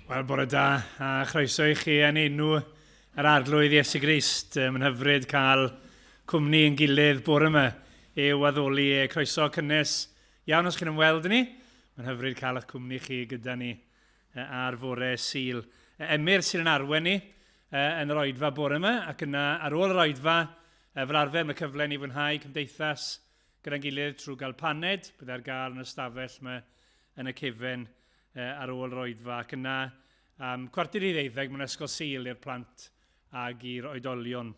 Wel, bore da, a chroeso i chi yn enw yr Arglwydd Iesu Grist. Mae'n hyfryd cael cwmni yn gilydd bore yma i'w addoli. Croeso cynnes iawn os chi'n ymweld ni. Mae'n hyfryd cael eich cwmni chi gyda ni ar fore Sul. Emyr sydd yn arwen ni yn yr oedfa bore yma, ac yna ar ôl yr oedfa, fel arfer mae cyfle ni fwynhau cymdeithas gyda'n gilydd trwy gael paned, bydd ar gael yn y stafell yma yn y cefen ar ôl yr oedfa, ac yna am 11:45 mae'n ysgol Sul i'r plant ag i'r oedolion.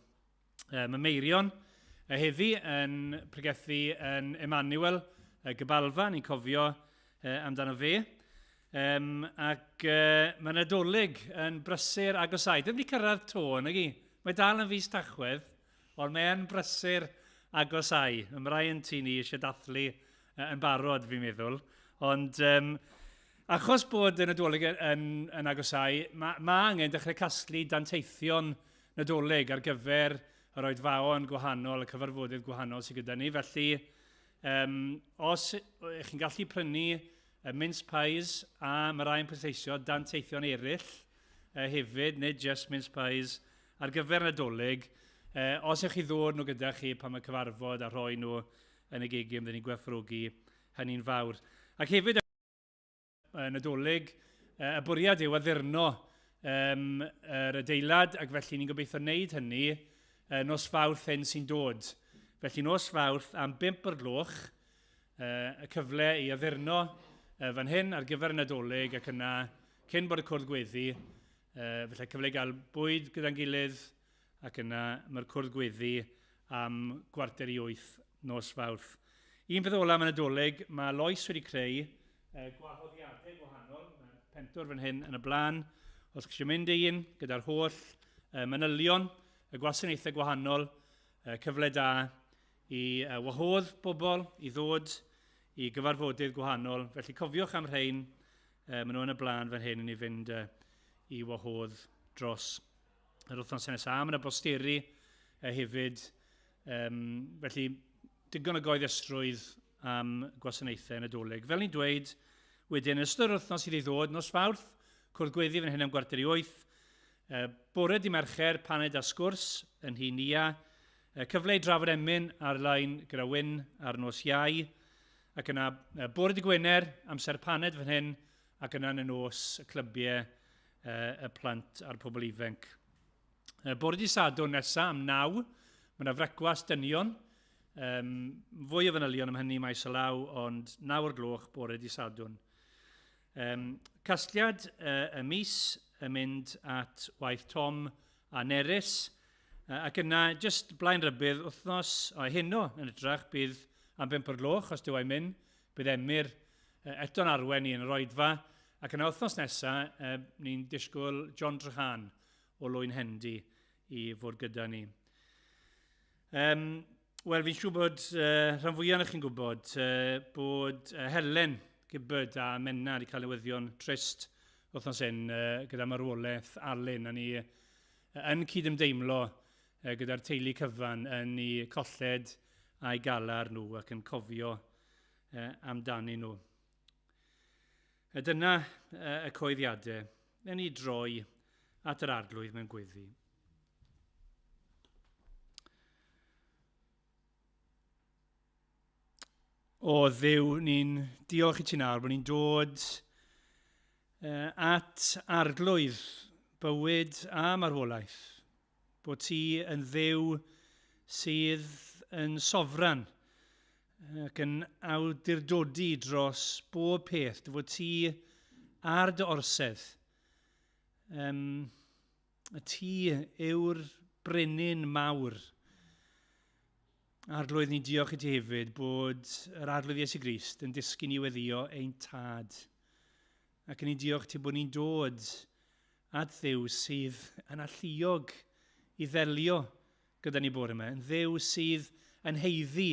Mae Meirion heddi yn pregethu yn Emmanuel Gybalfa, ni'n cofio amdano fe. Um, ac uh, mae Nadolig yn brysur agosau. Ddim wedi cyrraedd to, nag i? Mae dal yn fis Tachwedd, ond mae yn brysur agosau. Mae rai yn tŷ ni eisiau dathlu yn barod, fi'n meddwl. Ond um, achos bod y Nadolig yn, yn, yn agosau, mae ma angen dechrau casglu danteithion Nadolig ar gyfer yr oedfaon gwahanol, y cyfarfodydd gwahanol sydd gyda ni. Felly, um, os ych chi'n gallu prynu mince pies a mae rhai'n pwysleisio danteithion eraill hefyd, nid just mince pies, ar gyfer Nadolig, os ych chi ddod nhw gyda chi pan mae cyfarfod a rhoi nhw yn y gegin, byddwn ni'n gwerthfawrogi hynny'n fawr. Ac hefyd, y Nadolig, y bwriad yw addurno um, yr adeilad, ac felly ni'n gobeithio wneud hynny nos Fawrth hyn sy'n dod. Felly nos Fawrth am 5 o'r gloch, y cyfle i addurno fan hyn ar gyfer y Nadolig ac yna cyn bod y cwrdd gweddi, felly cyfle i gael bwyd gyda'n gilydd ac yna mae'r cwrdd gweddi am 7:45 nos Fawrth. Un peth ola am y Nadolig, mae Lois wedi creu gwahoddiadau gwahanol, mae pentwr fan hyn yn y blaen, os chi eisiau mynd i un gyda'r holl manylion, y gwasanaethau gwahanol, cyfle da i wahodd bobl i ddod i gyfarfodydd gwahanol. Felly cofiwch am rhain, maen nhw yn y blaen fan hyn i ni fynd i wahodd dros yr wythnos nesaf. Mae yna bosteri hefyd. Um, felly, digon o goeddusrwydd am gwasanaethau Nadolig. Fel ni'n dweud, wedyn, yn ystod yr wythnos sydd ei ddod, nos Fawrth, cwrdd gweddi fan hyn am 7:45, bore di Mercher, paned a sgwrs yn nhŷ Nia, cyfle i drafod emyn ar-lein gyda Wyn ar nos Iau, ac yna bore di Gwener, amser paned fan hyn, ac yna yn y nos, y clybiau, y plant a'r pobl ifanc. Bore di Sadwrn nesaf am 9, mae yna frecwast dynion. Um, fwy o fanylion am hynny maes o law, ond 9 o'r gloch bore di Sadwrn. Um, casgliad y mis yn mynd at waith Tom a Nerys, ac yna, jyst blaen rybydd, wythnos o heno yn ytrach, bydd am 5 o'r gloch, os dyw e'n mynd, bydd Emyr eto'n arwen ni yn yr oedfa, ac yna wythnos nesaf, ni'n disgwyl John Trehan o Lwyn Hendy i fod gyda ni. Um, Wel, fi'n siŵr bod uh, rhan fwyaf o'ch chi'n gwybod uh, bod uh, Helen Gibbard a Menna wedi cael newyddion trist wythnos hyn uh, gyda marwolaeth Alun, a ni uh, yn cydymdeimlo uh, gyda'r teulu cyfan yn ei colled a'i galar nhw ac yn cofio uh, amdanyn nhw. A dyna uh, y coeddiadau. Newn ni droi at yr Arglwydd mewn gweddi. O Dduw, ni'n diolch i ti nawr bod ni'n dod at Arglwydd bywyd a marwolaeth. Bod ti yn Dduw sydd yn sofran ac yn awdurdodi dros bob peth, dy fod ti ar dy orsedd. Um, y ti yw'r brenin mawr. Arglwydd, ni'n diolch i ti hefyd bod yr Arglwydd Iesu Grist yn disgyn i weddio ein tad. Ac ni'n diolch ti bod ni'n dod at Dduw sydd yn alluog i ddelio gyda ni bore yma, yn Dduw sydd yn heiddi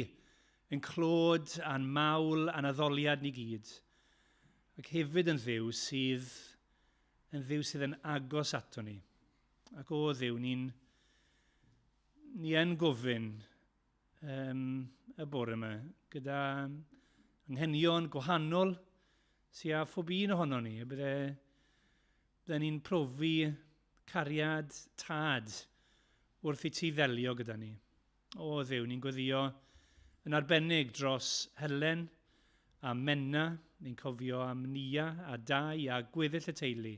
yn clod a'n mawl a'n addoliad ni gyd, ac hefyd yn Dduw sydd yn Dduw sydd yn agos ato ni. Ac o Dduw, ni'n ni yn gofyn um, y bore yma gyda anghenion gwahanol sydd â phob un ohono ni, y bydde Bydden ni'n profi cariad tad wrth i ti ddelio gyda ni. O Dduw, ni'n gweddio yn arbennig dros Helen a Menna, ni'n cofio am Nia a Dai a gweddill y teulu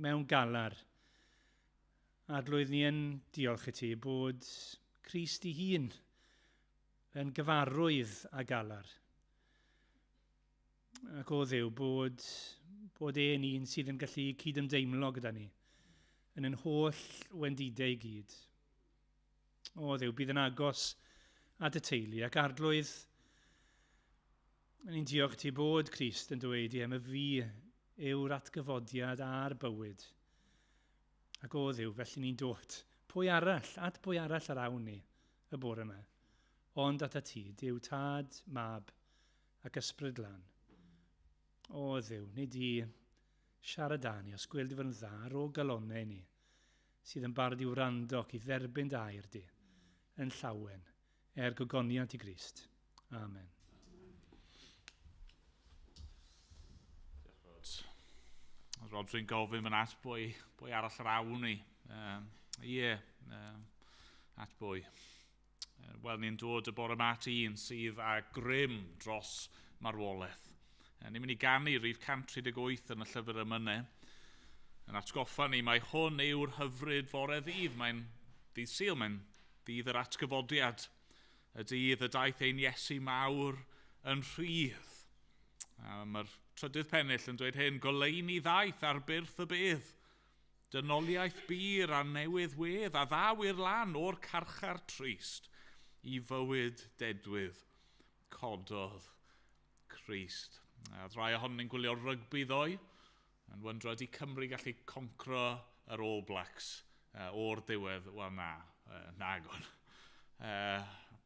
mewn galar. Arglwydd, ni yn diolch i ti bod Crist ei hun yn gyfarwydd â galar. Ac o Dduw, bod e'n un sydd yn gallu cydymdeimlo gyda ni yn ein holl wendidau i gyd. O Dduw, bydd yn agos at y teulu ac Arglwydd, ni'n diolch ti bod Crist yn dweud i em y fi yw'r atgyfodiad a'r bywyd. Ac o Dduw, felly ni'n dod. Pwy arall, at pwy arall yr awn ni y bore yma? Ond at ti, Duw Tad, Mab ac Ysbryd Glân. O Dduw, nid i siarad â ni, os gweld i fod yn dda, ar o galonnau ni, sydd yn barod i wrando ac i dderbyn dy air di, yn llawen, er gogoniant i Grist. Amen. Rodri'n gofyn fan at bwy arall yr awn ni. At bwy. Wel, ni'n dod y bore yma at un sydd â grym dros marwolaeth. Ni'n mynd i ganu rhif 138 yn y llyfr emynau. Yn atgoffa ni, mae hwn yw'r hyfryd fore ddydd. Mae'n ddydd Sul, mae'n ddydd yr atgyfodiad. Y dydd y daeth ein Iesu mawr yn rhydd. Mae'r trydydd pennill yn dweud hyn, goleuni ddaeth ar byrth y bedd, dynoliaeth bur a newydd wedd, a ddaw i'r lan o'r carchar trist i fywyd dedwydd, cododd Crist. A rai ohonon ni'n gwylio rygbi ddoe, yn wyndro ydy Cymru gallu concro yr All Blacks o'r diwedd, wel na, nagon.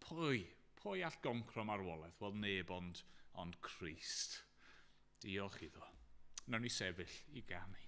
Pwy all goncro marwolaeth? Wel neb ond Crist. Diolch iddo. Nawn ni sefyll i ganu.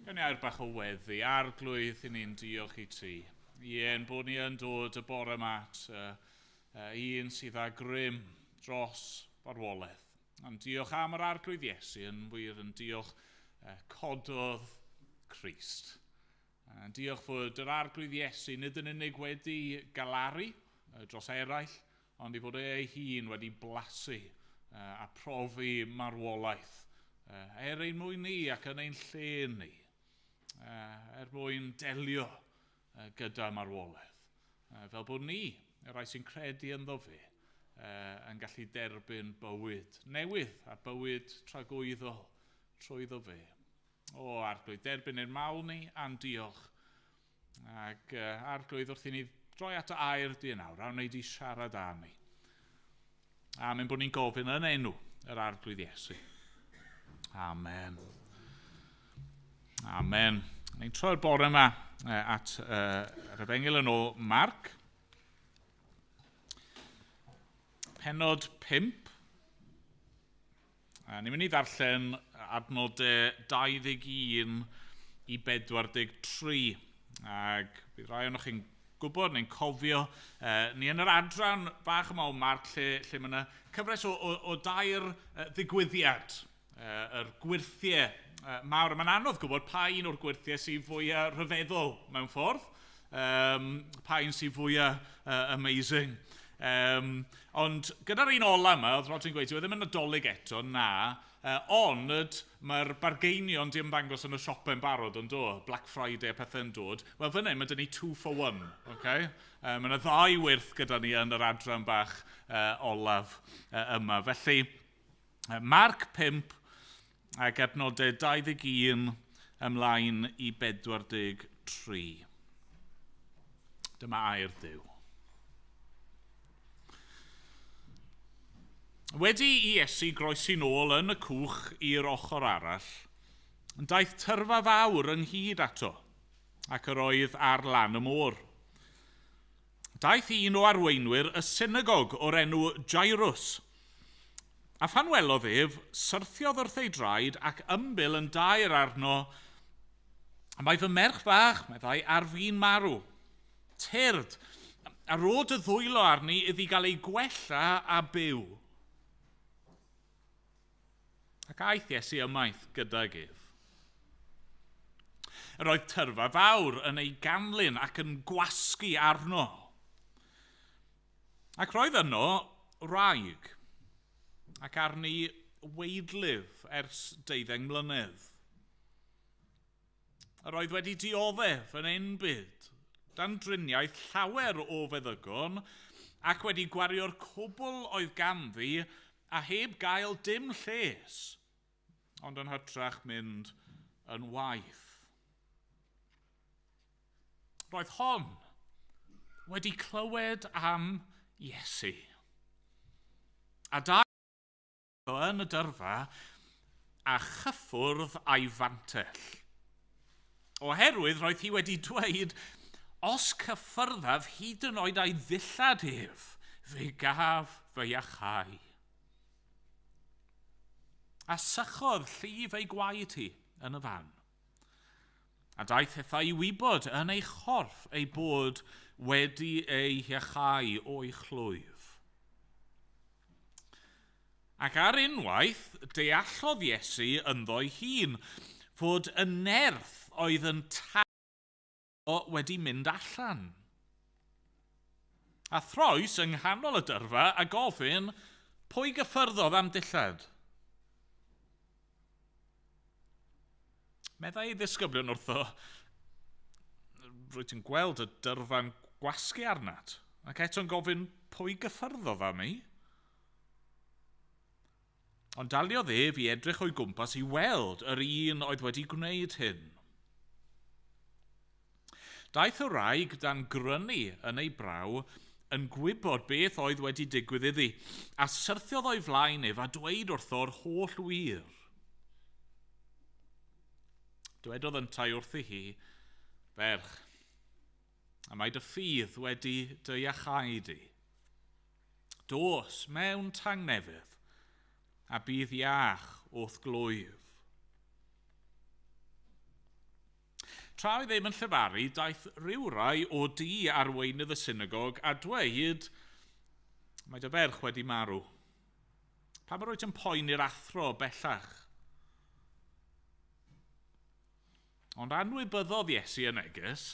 Gawn ni air bach o weddi, Arglwydd i ni'n diolch i ti. Ie, yn bod ni yn dod y bore yma at un sydd â grym dros farwolaeth. Ond diolch am yr Arglwydd Iesu, yn wir yn diolch cododd Crist. Diolch fod yr Arglwydd Iesu nid yn unig wedi galaru dros eraill, ond ei fod e ei hun wedi blasu a profi marwolaeth er ein mwyn ni ac yn ein lle ni, er mwyn delio gyda marwolaeth. Fel bod ni, y rhai sy'n credu ynddo fe, yn gallu derbyn bywyd newydd a bywyd tragwyddol trwyddo fe. O, Arglwydd, derbyn i'r mawl ni a'n diolch. Ac Arglwydd, wrth i ni droi at y air di yn awr, a wneud i siarad â ni. A mynd bod ni'n gofyn yn enw yr Arglwydd Iesu. Amen. Amen. Ni'n troi'r bore yma at yr Efengyl yn ôl Marc. Pennod 5. A ni'n mynd i ddarllen adnodau 21 i 43. Ac bydd rai ohonoch chi'n gwybod neu'n cofio, ni yn yr adran bach yma o Marc lle mae yna cyfres o dair ddigwyddiad, yr gwyrthiau mawr. Mae'n anodd gwybod pa un o'r gwyrthiau sydd fwyaf rhyfeddol mewn ffordd, pa un sydd fwyaf amazing. Ond gyda'r un ola yma, oedd Rodri'n gweud, dyw e ddim yn Nadolig eto, na, ond mae'r bargeinion di ymddangos yn y siopau'n barod yn do, Black Friday a pethau'n dod. Wel, fan hyn, mae dyn ni 2 for 1, okay? Mae yna ddau wyrth gyda ni yn yr adran bach olaf yma. Felly, Marc 5 ac adnodau 21 ymlaen i 43. Dyma air Duw. Wedi i Iesu groesi nôl yn y cwch i'r ochr arall, daeth tyrfa fawr ynghyd ato, ac yr oedd ar lan y môr. Daeth un o arweinwyr y synagog o'r enw Jairus, a phan welodd ef, syrthiodd wrth ei draed ac ymbil yn daer arno, "Mae fy merch fach," meddai, "ar fin marw. Tyrd, a rho dy ddwylo arni iddi gael ei gwella a byw." Ac aeth Iesu ymaith gydag ef. Yr oedd tyrfa fawr yn ei ganlyn ac yn gwasgu arno. Ac roedd yno wraig, ac arni weidlyf ers 12 mlynedd. Yr oedd wedi dioddef yn enbyd, dan driniaeth llawer o feddygon, ac wedi gwario'r cwbl oedd ganddi a heb gael dim lles, ond yn hytrach mynd yn waeth. Roedd hon wedi clywed am Iesu. A daeth yn y dyrfa a chyffwrdd a'i fantell. Oherwydd roedd hi wedi dweud, "Os cyffyrddaf hyd yn oed a'i ddillad ef, fe gaf fy iachau." A sychodd llif ei gwaed hi yn y fan. A daeth hithau i wybod yn ei chorff ei bod wedi ei hiachau o'i chlwyf. Ac ar unwaith, deallodd Iesu ynddo'i hun fod y nerth oedd yn taro wedi mynd allan. A throes yng nghanol y dyrfa a gofyn, "Pwy gyffyrddodd am dillad?" Meddai ei ddisgyblion wrtho, "Rwyt ti'n gweld y dyrfa'n gwasgu arnat, ac eto'n gofyn pwy gyffyrddodd â mi?" Ond daliodd ef i edrych o'i gwmpas i weld yr un oedd wedi gwneud hyn. Daeth y wraig dan grynu yn ei braw yn gwybod beth oedd wedi digwydd iddi, a syrthiodd o'i flaen ef a dweud wrtho'r holl wir. Dywedodd yntau wrthi hi, "Ferch, a mae dy ffydd wedi dy iachau di. Dos mewn tangnefedd, a bydd iach o'th glwyf." Tra oedd ddim yn llefaru, daeth rhywrai o dŷ arweinydd y synagog a dweud, "Mae dy ferch wedi marw. Pam yr wyt yn poeni'r athro bellach?" Ond anwybyddodd Iesu y neges,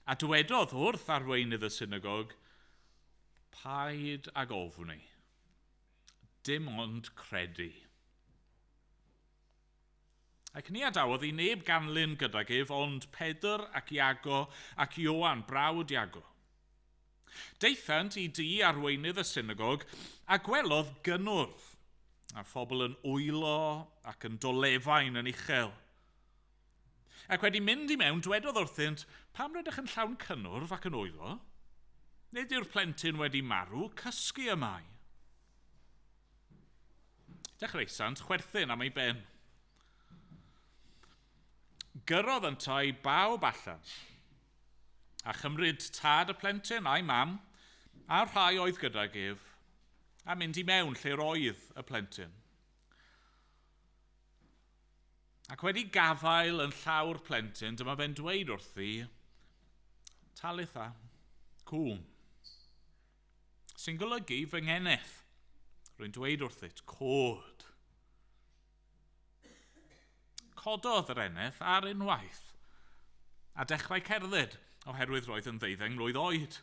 a dywedodd wrth arweinydd y synagog, paid ag ofni, dim ond credu. Ac ni adawodd i neb ganlyn gydag ef, ond Pedr ac Iago ac Ioan, brawd Iago. Daethant i dŷ arweinydd y synagog a gwelodd gynnwrf, a phobl yn wylo ac yn dolefain yn uchel. Ac wedi mynd i mewn, dwedodd wrthynt, pam rydych yn llawn cynnwrf ac yn wylo? Nid yw'r plentyn wedi marw, cysgu y mae. Dechreuasant chwerthin am ei ben. Gyrrodd yntau bawb allan, a chymryd tad y plentyn a'i mam, a'r rhai oedd gydag ef, a mynd i mewn lle roedd y plentyn. Ac wedi gafael yn llaw'r plentyn, dyma fe'n dweud wrthi, Talitha, cwm, sy'n golygu fy ngeneth. Rwy'n dweud wrthyt, cod. Cododd yr eneth ar unwaith a dechrau cerdded, oherwydd roedd yn 12 mlwydd oed.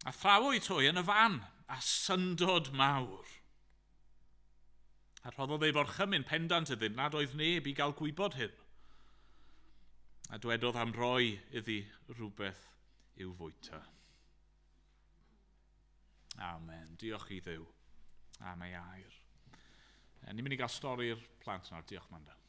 A thrawyd hwy yn y fan, a syndod mawr. A rhoddodd ei orchymyn pendant iddynt nad oedd neb i gael gwybod hyn. A dwedodd am roi iddi rhywbeth i'w fwyta. Amen. Diolch i Dduw am ei air. Ni'n mynd i gael stori'r plant nawr. Diolch, Manda.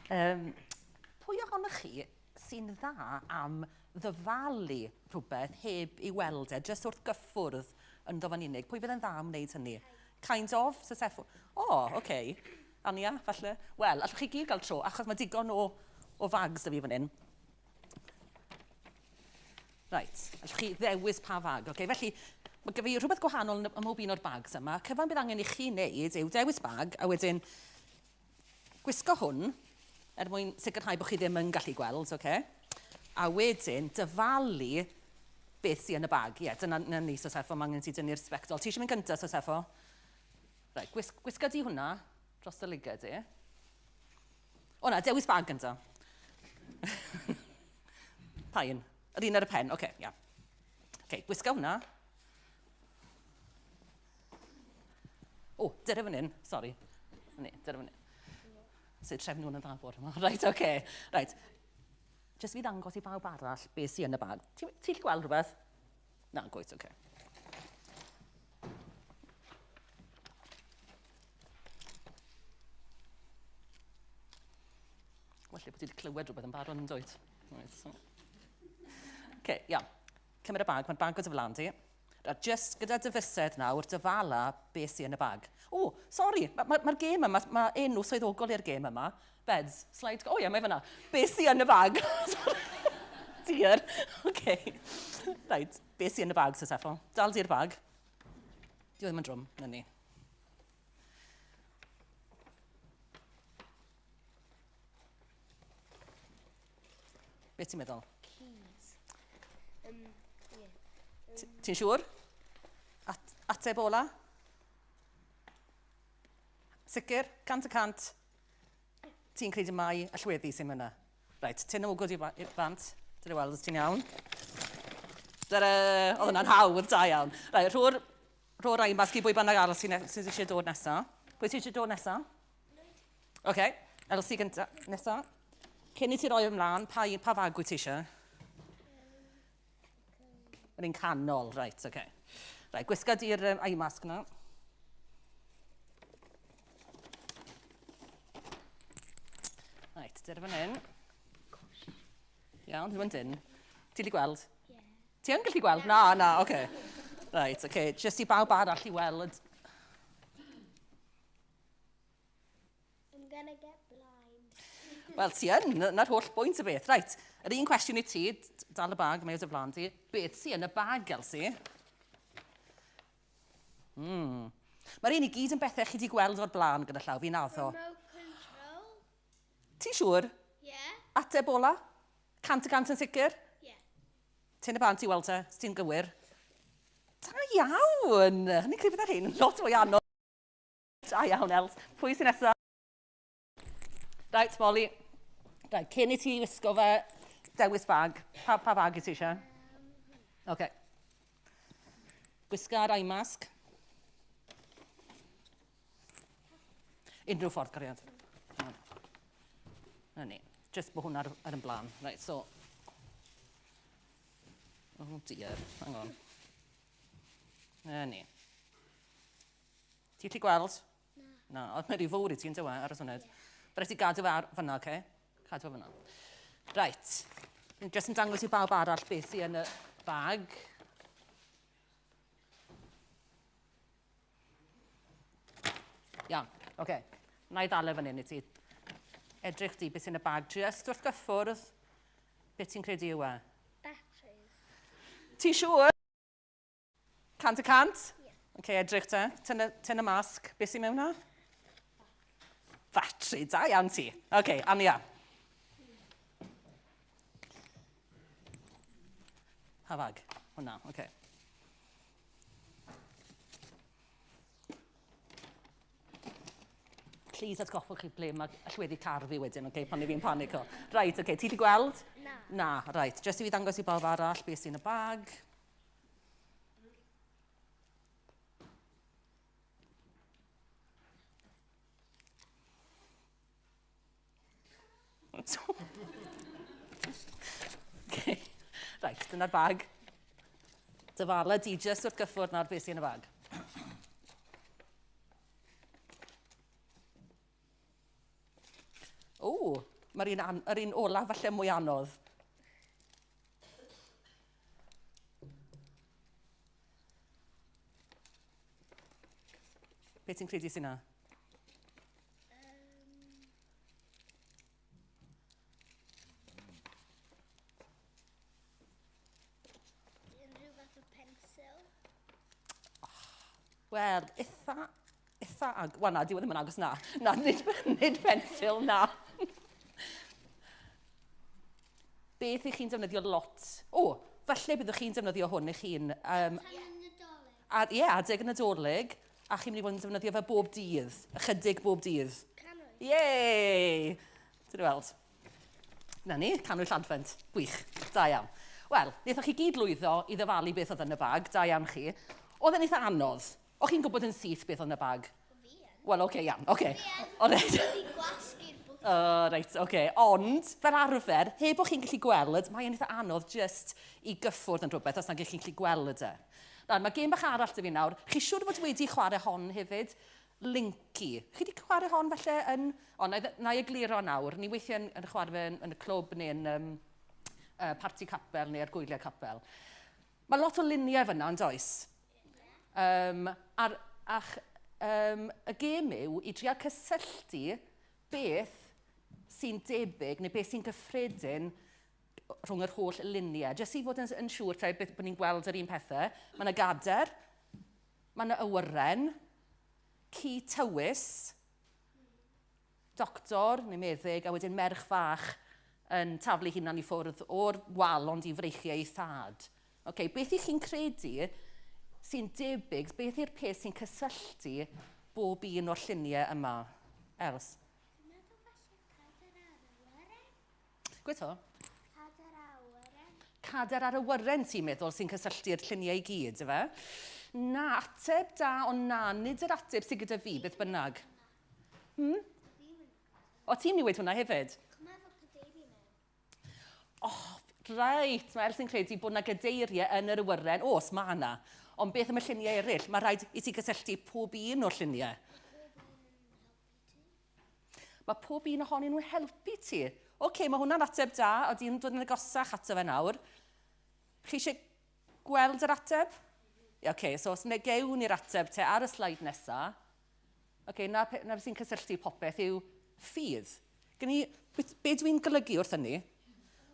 Pwy ohonoch chi sy'n dda am ddyfalu rhywbeth heb i weld e, jyst wrth gyffwrdd ynddo fo'n unig? Pwy fydd yn dda am wneud hynny? Kind of, successful. O, oh, oce. Okay. Ania, falle. Wel, allwch chi gyd gael tro, achos mae digon o fags 'da fi fan hyn. Right, allwch chi ddewis pa fag. Okay? Felly, mae gyda fi rhywbeth gwahanol ym mhob un o'r bags yma. Cyfan bydd angen i chi wneud yw dewis bag, a wedyn gwisgo hwn, er mwyn sicrhau bod chi ddim yn gallu gweld, okay? A wedyn dyfalu beth sydd yn y bag. Ie, yeah, dyna ni, Sosefo, mae angen ti dynnu'r sbectol. Ti eisiau mynd gyntaf, Sosefo? Right, gwisga di hwnna dros dy lygad di. O na, dewis bag gyntaf. Pa un? Yr un ar y pen, oce, okay, ia. Yeah. Okay, gwisga hwnna. O, dyna fan hyn, sori. Ni, dyna fan hyn. Sut trefnu hwn yn dda bod yma. Right, oce. Okay. Right. Jyst fi ddangos i bawb arall beth sy'n yn y bag. Ti'n ti gweld rhywbeth? Na, gwyt, oce. Okay. Well, bod ti wedi clywed rhywbeth yn barod yn dwyt. Right, so. OK, iawn. Cymryd y bag, mae'r bag o dy flaen di. Just gyda dy fysedd nawr, dyfala beth sy'n yn y bag. O, sori, mae'r ma, ma gêm yma, mae enw swyddogol i'r gêm yma. Beds, slide, o ie, mae fyna. Beth sy'n yn y bag? Dear, OK. Right, beth sy'n yn y bag, Sosefo? Dal di'r bag. Di o ddim yn drwm, na ni. Beth ti'n meddwl? Keys. Yeah. Ti'n siŵr? Ateb ola? Sicr? 100%? Ti'n credu mai allweddi sy'n mynd yna? Reit, tyn y mwgwd i bant. Dyna weld os ti'n iawn. Dyna, oedd hwnna'n hawdd, da iawn. Reit, rho'r eye mask i bwy bynnag arall sy'n eisiau dod nesa. Pwy sy'n eisiau dod nesa? Oce, okay. Elsie gynta, nesa. Cyn i ti roi ymlaen, pa fag wyt ti eisiau? Yr un canol, reit, oce. Okay. Reit, gwisga di'r eye mask na. Reit, dyna fan hyn. Iawn, ddim yn dyn. Ti'n gallu gweld? Yeah. Ti yn gallu gweld? Na, na, oce. Okay. Reit, oce, okay. Jyst i bawb arall i weld. I'm gonna get blind. Wel, ti yn, na'r holl bwynt y beth. Reit, yr un cwestiwn i ti, dal y bag, mae o dy flaen di. Beth sy yn y bag, Elsie? Mae'r un i gyd yn bethau chi wedi gweld o'r blaen gyda llaw, fi'n addo. Remote control. Ti'n siŵr? Yeah. Ateb ola? 100% yn sicr? Yeah. Tyn y bant i weld te, os ti'n gywir. Da iawn! Ni'n credu bydd hyn yn lot fwy anodd. Da iawn, Els. Pwy sy'n nesaf? Right, Molly. Right, cyn i ti wisgo fe, dewis bag. Pa bag i ti eisiau? OK. Gwisga'r eye mask. Unrhyw ffordd, cariad. Na ni. Just bod hwnna ar yn blaen. Right, so. Oh dear, hang on. Na ni. Ti'n gallu gweld? Na. Na, ond mae'n rhy fawr i ti, yn dyw e, ar y syniad. Yeah. Rhaid ti gadw fe ar fyna, oce? Okay? Cadw fe fyna. Right. Ni'n jyst yn dangos i bawb arall beth sy'n yn y bag. Iawn, oce. Okay. Na i ddal e fan hyn i ti. Edrych di beth sy'n y bag. Just wrth gyffwrdd, beth ti'n credu yw e? Batteries. Ti'n siŵr? 100%? Ie. Oce, edrych te. Tyn y masg. Beth sy'n mewn na? Batri, da iawn ti. Oce, Ania. Pa fag? Hwna, oce. Please atgoffwch chi ble mae allweddi car fi wedyn, oce, pan i fi'n panico. Right, oce, ti 'di gweld? Na. Na, right. Jyst i fi ddangos i bawb arall beth sy'n y bag. Okay. Right, dyna'r bag. Dyfala di jyst wrth gyffwrdd nawr beth sy'n y bag. O, mae'r un, yr un olaf falle mwy anodd. Be ti'n credu sy'n na? Unrhyw fath o pensil. Wel, eitha Wel na, dyw e ddim yn agos na. Na, nid pensil, na. Beth ych chi'n defnyddio lot? O, falle byddwch chi'n defnyddio hwn eich hun. Tan y Nadolig. A, ie, adeg y Nadolig, a chi'n mynd i fod yn defnyddio fe bob dydd, ychydig bob dydd. Cannwyll. Yay! Ti'n weld? Na ni, cannwyll adfent. Gwych, da iawn. Wel, wnaethoch chi gyd lwyddo i ddyfalu beth oedd yn y bag, da iawn chi. Oedd e'n eitha anodd. O'ch chi'n gwybod yn syth beth oedd yn y bag? Fi yn. Wel, oce, iawn, oce. Fi yn. O, reit. Fi'n gwasgu'r bwtwm. O, reit, oce. Ond, fel arfer, heb bod chi'n gallu gweld, mae'n eitha anodd jyst i gyffwrdd yn rhywbeth os nag ych chi'n gallu gweld e. Nawr, mae gêm bach arall 'da fi nawr. Chi siŵr fod wedi chwarae hon hefyd? Linky. Chi wedi chwarae hon falle yn... O, na i egluro nawr. Ni weithiau yn chwarae fe yn y clwb neu yn parti capel neu ar gwyliau capel. Mae lot o luniau fyna, yn does? Y gêm yw i drio cysylltu beth sy'n debyg neu beth sy'n gyffredin rhwng yr holl luniau. Jyst i fod yn siŵr te, beth, bod ni'n gweld yr un pethau. Mae yna gader, mae yna awyren, ci tywys, doctor neu meddyg, a wedyn merch fach yn taflu hunan i ffwrdd o'r wal ond i freichiau ei thad. Okay, beth ych chi'n credu sy'n debyg, beth yw'r peth sy'n cysylltu bob un o'r lluniau yma? Els? Dwi'n meddwl falle cadair ar awyren. Gweud to? Cadair awyren. Cadair ar awyren ti'n meddwl sy'n cysylltu'r lluniau i gyd, ife? Na, ateb da, ond na, nid yr ateb sydd gyda fi, beth bynnag. O, ti'n mynd i weud hwnna hefyd? Cymryd efo cadeiriau mewn. Oh, reit, mae Els yn credu bod yna gadeiriau yn yr awyren. Oes, mae yna. Ond beth am y lluniau eraill? Mae rhaid i ti gysylltu pob un o'r lluniau. Mae pob un ohonyn nhw'n helpu ti. Oce, mae hwnna'n ateb da, o di'n dod yn agosach ato fe nawr. Chi eisiau gweld yr ateb? Ie, oce, so os gewn ni'r ateb te ar y sleid nesa. Oce, na sy'n cysylltu popeth yw ffydd. Gen i, be dwi'n golygu wrth hynny?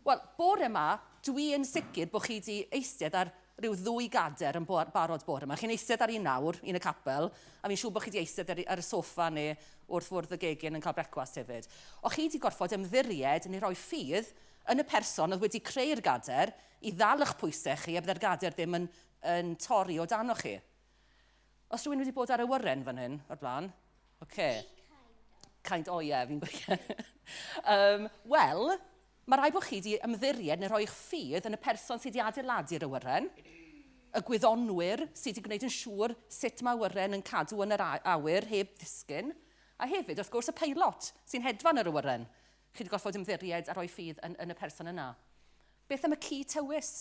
Wel, bore yma, dwi yn sicr bod chi wedi eistedd ar rhyw ddwy gader yn barod bore yma. Chi'n eistedd ar un nawr, un y capel, a fi'n siŵr bod chi wedi eistedd ar y soffa neu wrth fwrdd y gegin yn cael brecwast hefyd. O chi wedi gorfod ymddiried neu rhoi ffydd yn y person oedd wedi creu'r gader i ddal eich pwysau chi a bydde'r gader ddim yn torri o danoch chi. Os rhywun wedi bod ar awyren fan hyn o'r blaen? Oce. Kind of, oh yeah, fi'n gweud. Wel, mae rhaid bod chi wedi ymddiried neu rhoi eich ffydd yn y person sydd wedi adeiladu'r awyren, y gwyddonwyr sydd wedi gwneud yn siŵr sut mae awyren yn cadw yn yr awyr heb ddisgyn, a hefyd, wrth gwrs, y peilot sy'n hedfan yr awyren. Chi wedi gorfod ymddiried a rhoi ffydd yn y person yna. Beth am y ci tywys?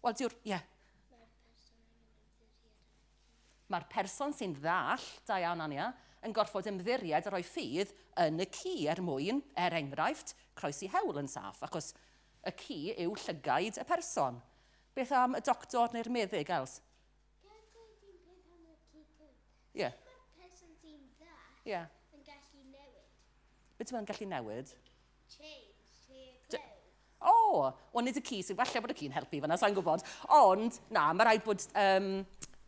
Wel, dyw'r... Ie. Yeah. Mae'r person sy'n ddall, da iawn Ania, yn gorfod ymddiried a rhoi ffydd yn y ci er mwyn, er enghraifft, croesi hewl yn saff, achos y ci yw llygaid y person. Beth am y doctor neu'r meddyg, Els? Ie. Yeah. Mae'r person sy'n ddall yeah. yn gallu newid. Beth ti'n gallu newid? Change to your clothes. O, wel nid y ci sy'n, falle bod y ci'n helpu fan'na, sa'n gwybod. Ond, na, mae rhaid bod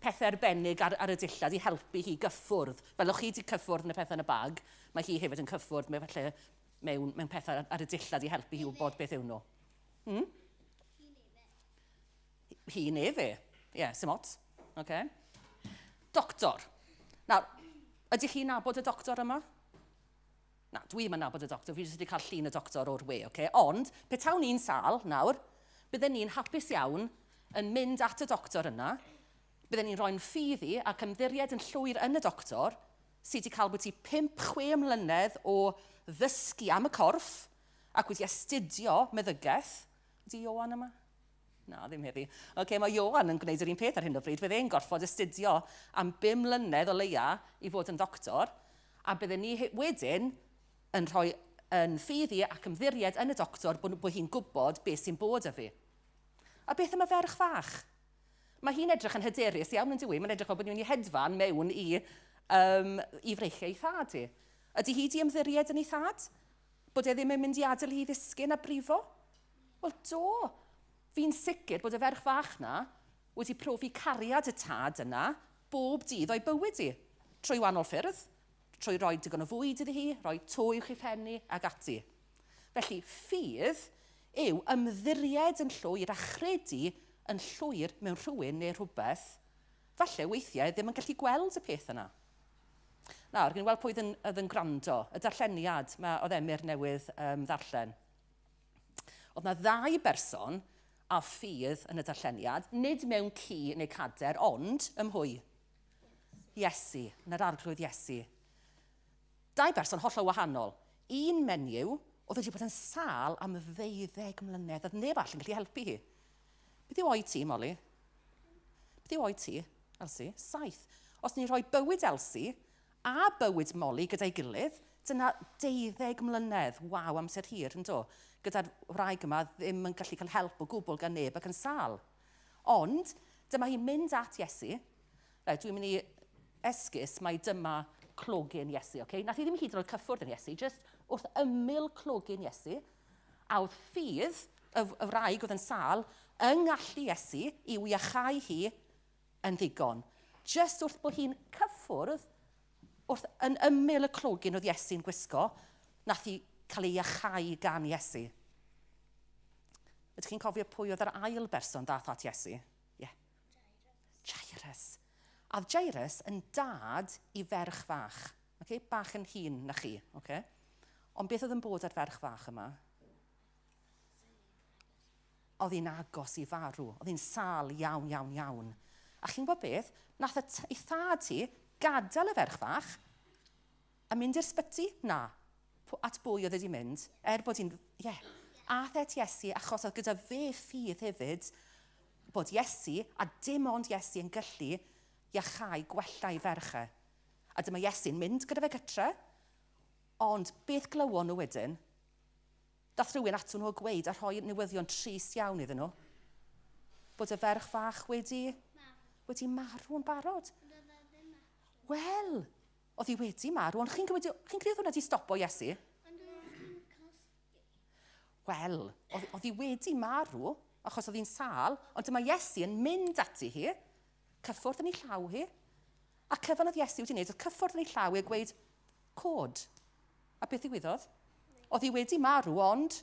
pethau arbennig ar y dillad i helpu hi gyffwrdd. Fel o'ch chi wedi cyffwrdd yn y pethau yn y bag, mae hi hefyd yn cyffwrdd mewn, falle, mewn pethau ar y dillad i helpu hi wybod beth yw nhw. Hi neu fe. Hi neu fe. Ie, yeah, sim ots. Okay. Doctor. Nawr, ydych chi'n nabod y doctor yma? Na, dwi'm yn nabod y doctor, fi jyst wedi cael llun y doctor o'r we, okay? Ond, petawn ni'n sâl nawr, bydden ni'n hapus iawn yn mynd at y doctor yna, bydden ni'n rhoi'n ffydd i ac ymddiried yn llwyr yn y doctor, sydd wedi cael bwyty 5-6 mlynedd o ddysgu am y corff ac wedi astudio meddygaeth. Ydy Ioan yma? Na, ddim heddi. Okay, mae Ioan yn gwneud yr un peth ar hyn o bryd. Bydd e'n gorfod astudio am 5 mlynedd o leia i fod yn ddoctor, a bydden ni wedyn yn rhoi yn ffydd i ac ymddiried yn y doctor bod hi'n gwybod beth sy'n bod â fi. A beth am y ferch fach? Mae hi'n edrych yn hyderus iawn yn dywi. Mae'n edrych fel bod hi'n mynd i hedfan mewn i freichiau ei thad hi. Ydy hi di ymddiried yn ei thad? Bod e ddim yn mynd i adael hi ddisgyn a brifo? Wel, do. Fi'n sicr bod y ferch fach na wedi profi cariad y tad yna bob dydd o'i bywyd hi. Trwy wahanol ffyrdd, trwy roi digon o fwyd iddi hi, rhoi to i'w chifennu ac ati. Felly, ffydd yw ymddiried yn llwyr a chredu yn llwyr mewn rhywun neu rhywbeth, falle weithiau ddim yn gallu gweld y peth yna. Nawr, gwyn weld pwy oedd yn gwrando, y darlleniad mae oedd Emyr newydd ddarllen. Oedd na ddau berson a ffydd yn y darlleniad, nid mewn ci neu cader, ond ym mhwy? Iesu, yn yr arglwydd Iesu. Dau berson hollol wahanol. Un menyw oedd wedi bod yn sâl am 12 mlynedd, oedd neb all yn gallu helpu hi. Beth yw oed ti, Molly? Beth yw oed ti, Elsie? 7. Os ni'n rhoi bywyd Elsie a bywyd Molly gyda'i gilydd, dyna 12 mlynedd. Waw, amser hir, yn do? Gyda'r wraig yma ddim yn gallu cael help o gwbl gan neb ac yn sâl. Ond, dyma hi'n mynd at Iesu. Reit, dwi'n mynd i esgus mai dyma clogyn Iesu, okay? Nath hi ddim hyd yn oed cyffwrdd yn Iesu, jyst wrth ymyl clogyn Iesu, a oedd ffydd y wraig oedd yn sâl yng ngallu Iesu i'w iachau hi yn ddigon. Jyst wrth bod hi'n cyffwrdd, wrth yn ymyl y clogyn oedd Iesu'n gwisgo, nath hi cael ei iachau gan Iesu. Ydych chi'n cofio pwy oedd yr ail berson ddath at Iesu? Ie. Yeah. Jairus. A oedd Jairus yn dad i ferch fach. Okay? Bach yn hŷn na chi. Okay? Ond beth oedd yn bod ar ferch fach yma? Oedd hi'n agos i farw. Oedd hi'n sâl iawn, iawn, iawn. A chi'n gwybod beth? Nath ei thad hi gadael y ferch fach a mynd i'r sbyty? Na. At bwy oedd wedi mynd? Er bod hi'n... Ie. Yeah. Ath e at Iesu achos oedd gyda fe ffydd hefyd bod Iesu, a dim ond Iesu yn gallu iachau gwella ei ferch e. A dyma Iesu'n mynd gyda fe gytre, ond beth glywon nhw wedyn? Dath rhywun atyn nhw a gweud a rhoi newyddion trist iawn iddyn nhw. Bod y ferch fach wedi marw yn barod. Wel, oedd hi wedi marw, ond chi'n credu oedd hwnna wedi stopo Iesu? Wel, oedd hi wedi marw, achos oedd hi'n sâl, ond dyma Iesu yn mynd ati hi, cyffwrdd yn ei llaw hi, a cyfan oedd Iesu wedi wneud, oedd cyffwrdd yn ei llaw hi a gweud, cod. A beth ddigwyddodd? Oedd hi wedi marw, ond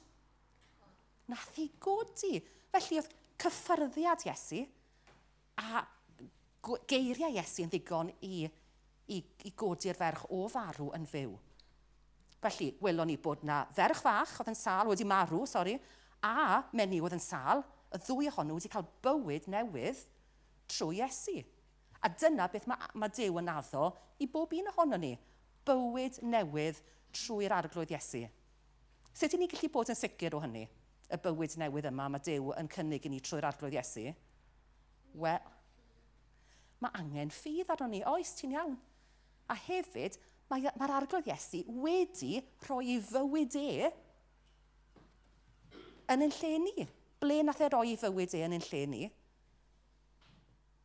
nath hi godi. Felly oedd cyffyrddiad Iesu a geiriau Iesu yn ddigon i godi'r ferch o farw yn fyw. Felly, welon ni bod na ferch fach oedd yn sâl, wedi marw, sori, a menyw oedd yn sâl, y ddwy ohonyn nhw wedi cael bywyd newydd trwy Iesu. A dyna beth mae Duw yn addo i bob un ohono ni, bywyd newydd trwy'r Arglwydd Iesu. Sut 'y ni'n gallu bod yn sicr o hynny, y bywyd newydd yma mae Duw yn cynnig i ni trwy'r Arglwydd Iesu? Wel, mae angen ffydd arnon ni, oes, ti'n iawn. A hefyd, mae'r Arglwydd Iesu wedi rhoi ei fywyd e yn ein lle ni. Ble nath e roi ei fywyd e yn ein lle ni?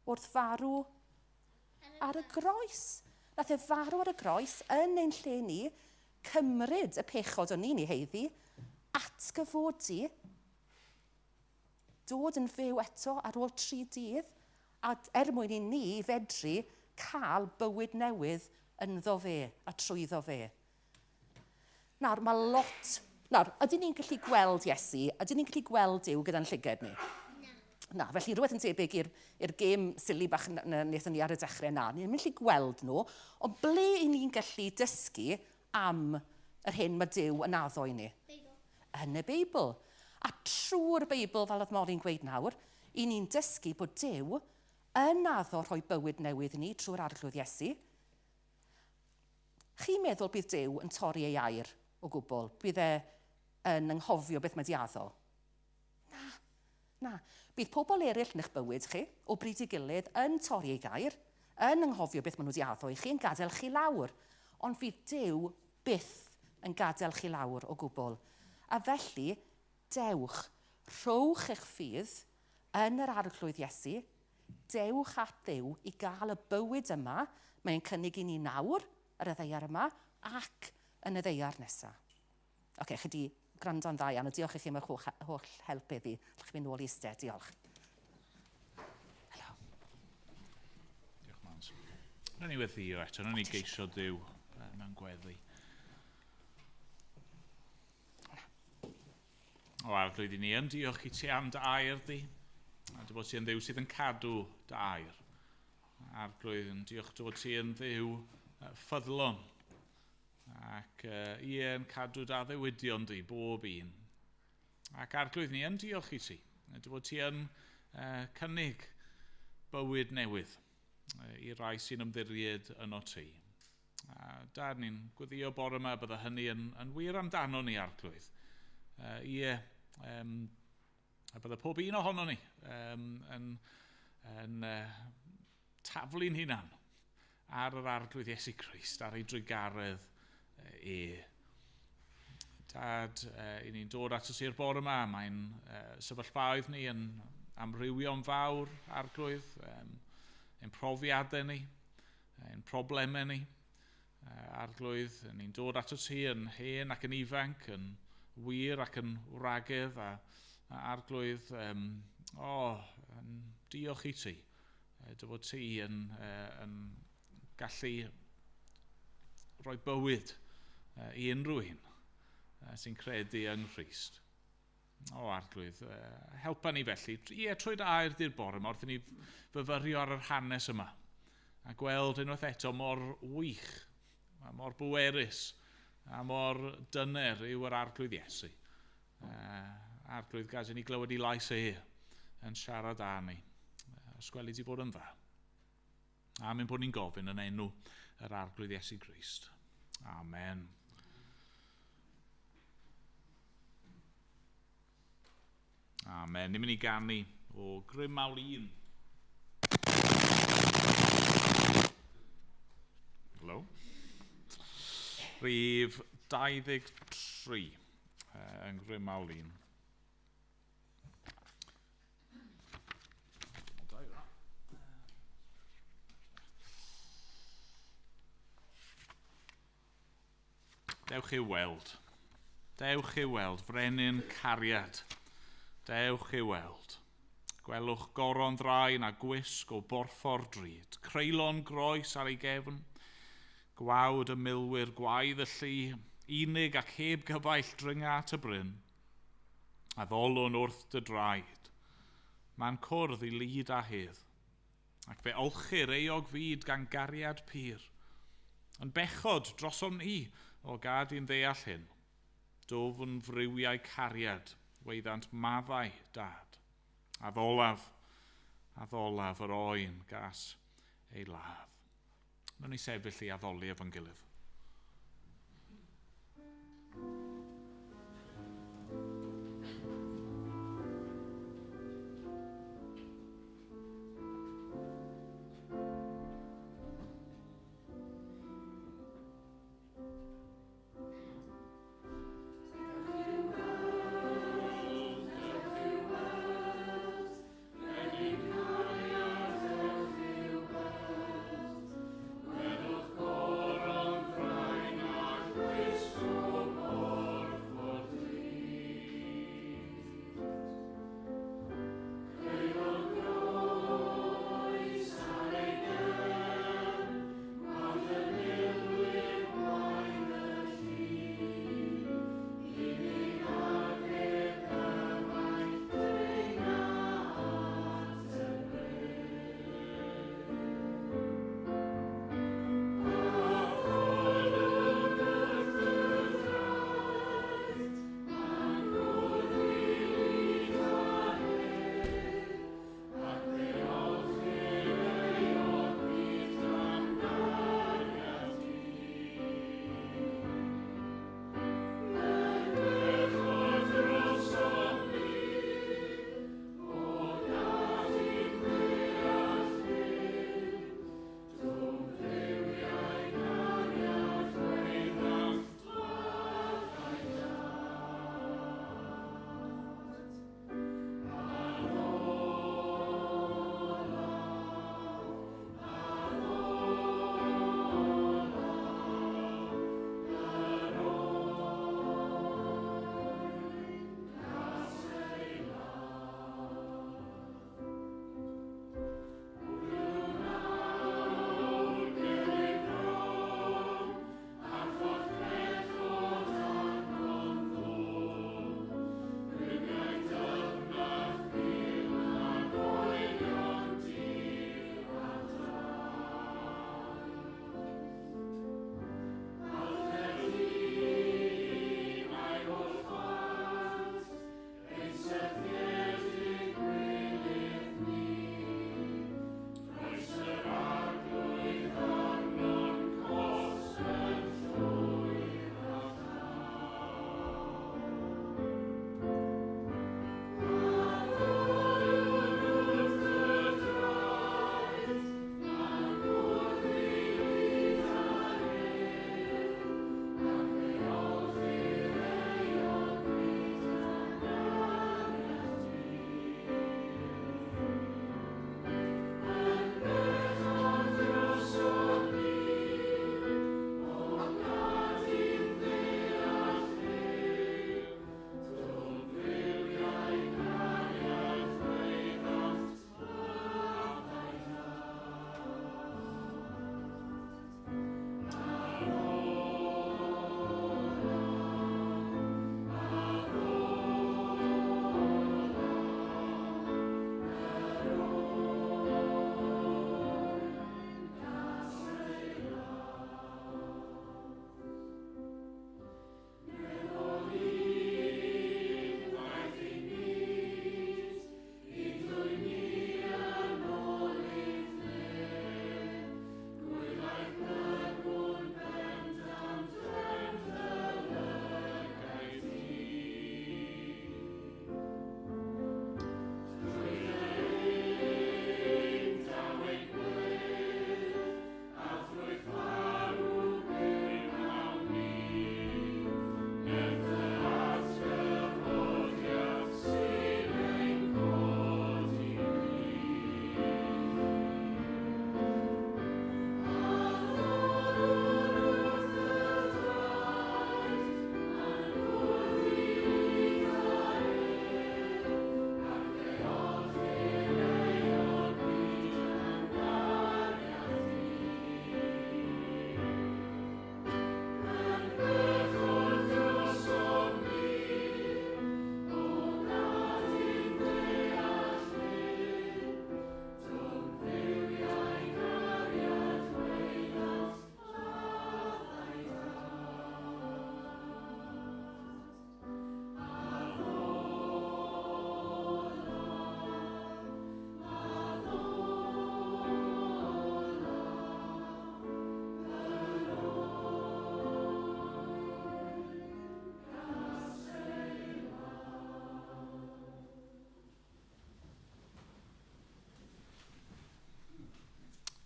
Wrth farw ar y groes. Nath e farw ar y groes yn ein lle ni, cymryd y pechod o'n ni'n ei haeddu, atgyfodi, dod yn fyw eto ar ôl 3 dydd, a er mwyn i ni fedru cael bywyd newydd ynddo fe a trwyddo fe. Nawr, mae lot... Nawr, ydyn ni'n gallu gweld Iesu? Ydyn ni'n gallu gweld Duw gyda'n llyged ni? Na, felly rhywbeth yn tebyg i'r gêm silly bach wnaethon ni ar y dechrau na. Ni'n gallu gweld nhw, ond ble i ni'n gallu dysgu am yr hyn mae Duw yn addo i ni? Beibl. Yn y Beibl. A trwy'r Beibl, fel oedd Mori'n gweud nawr, i ni'n dysgu bod Duw yn addo rhoi bywyd newydd i ni trwy'r Arglwydd Iesu. Chi'n meddwl bydd Duw yn torri ei air o gwbl? Bydd e yn anghofio beth mae di addo? Na, na. Bydd pobl eraill yn eich bywyd chi, o bryd i gilydd, yn torri ei gair, yn anghofio beth maen nhw wedi addo i chi, yn gadael chi lawr. Ond fydd Duw byth yn gadael chi lawr o gwbl. A felly, dewch, rhowch eich ffydd yn yr Arglwydd Iesu, dewch at Dduw i gael y bywyd yma, mae'n cynnig i ni nawr, ar y ddaear yma, ac yn y ddaear nesaf. Oce, chi di gwrando'n dda iawn, a diolch i chi am eich holl help heddi. Allwch chi fynd nôl i eistedd, diolch. Helo. Diolch, Mans. Nawn ni weddïo eto, nawn ni geisio Duw mewn gweddi. O Arglwydd, i ni yn diolch i ti am dy air di, a dy fod ti yn Dduw sydd yn cadw dy air. Arglwydd, yn diolch dy fod ti yn Dduw ffyddlon, ac ie, yn cadw dy addewidion di, bob un. Ac Arglwydd, ni yn diolch i ti, dy fod ti yn cynnig bywyd newydd i rai sy'n ymddiried yno ti. A Dad, ni'n gweddio bore yma bydda hynny yn wir amdano ni, Arglwydd. A bydda pob un ohono ni yn taflu'n hunan ar yr Arglwydd Iesu Grist, ar ei drugaredd e. Dad, i ni'n dod at y sir bore yma, mae'n sefyllfaoedd ni yn amrywio'n fawr, Arglwydd, ein profiadau ni, ein problemau ni. Arglwydd, ni'n dod at y ti yn hen ac yn ifanc, yn wir ac yn wragedd, a Arglwydd, yn diolch i ti, dy fod ti yn gallu rhoi bywyd i unrhyw un sy'n credu yng Nghrist. O, Arglwydd, helpa ni felly. Ie, trwy dy air di'r bore yma, wrth i ni fyfyrio ar yr hanes yma, a gweld unwaith eto mor wych, a mor bwerus, a mor dyner yw yr Arglwydd Iesu. Arglwydd, gad i ni glywed ei lais e yn siarad â ni. Os gweli di fod yn dda. A mynd bod ni'n gofyn yn enw yr Arglwydd Iesu Grist. Amen. Amen. Ni'n mynd i ganu o Grym Mawl 1. Hello. Rhif 23 yng Nghrym Mawl 1. Dewch i'w weld. Dewch i'w weld, frenin cariad. Dewch i weld. Gwelwch goron ddraen a gwisg o borffor drud, creulon groes ar ei gefn, gwawd y milwyr gwaedd y llu, unig ac heb gyfaill dringa at y bryn, a ddolwn wrth dy draed. Mae'n cwrdd i lyd a hedd, ac fe olchir euog fyd gan gariad pur. Yn bechod drosom ni o gad i'n ddeall hyn, dwfn friwiau cariad, weiddant maddau dad. A ddolaf yr oen gas ei ladd. Nawn ni sefyll i addoli efo'n gilydd.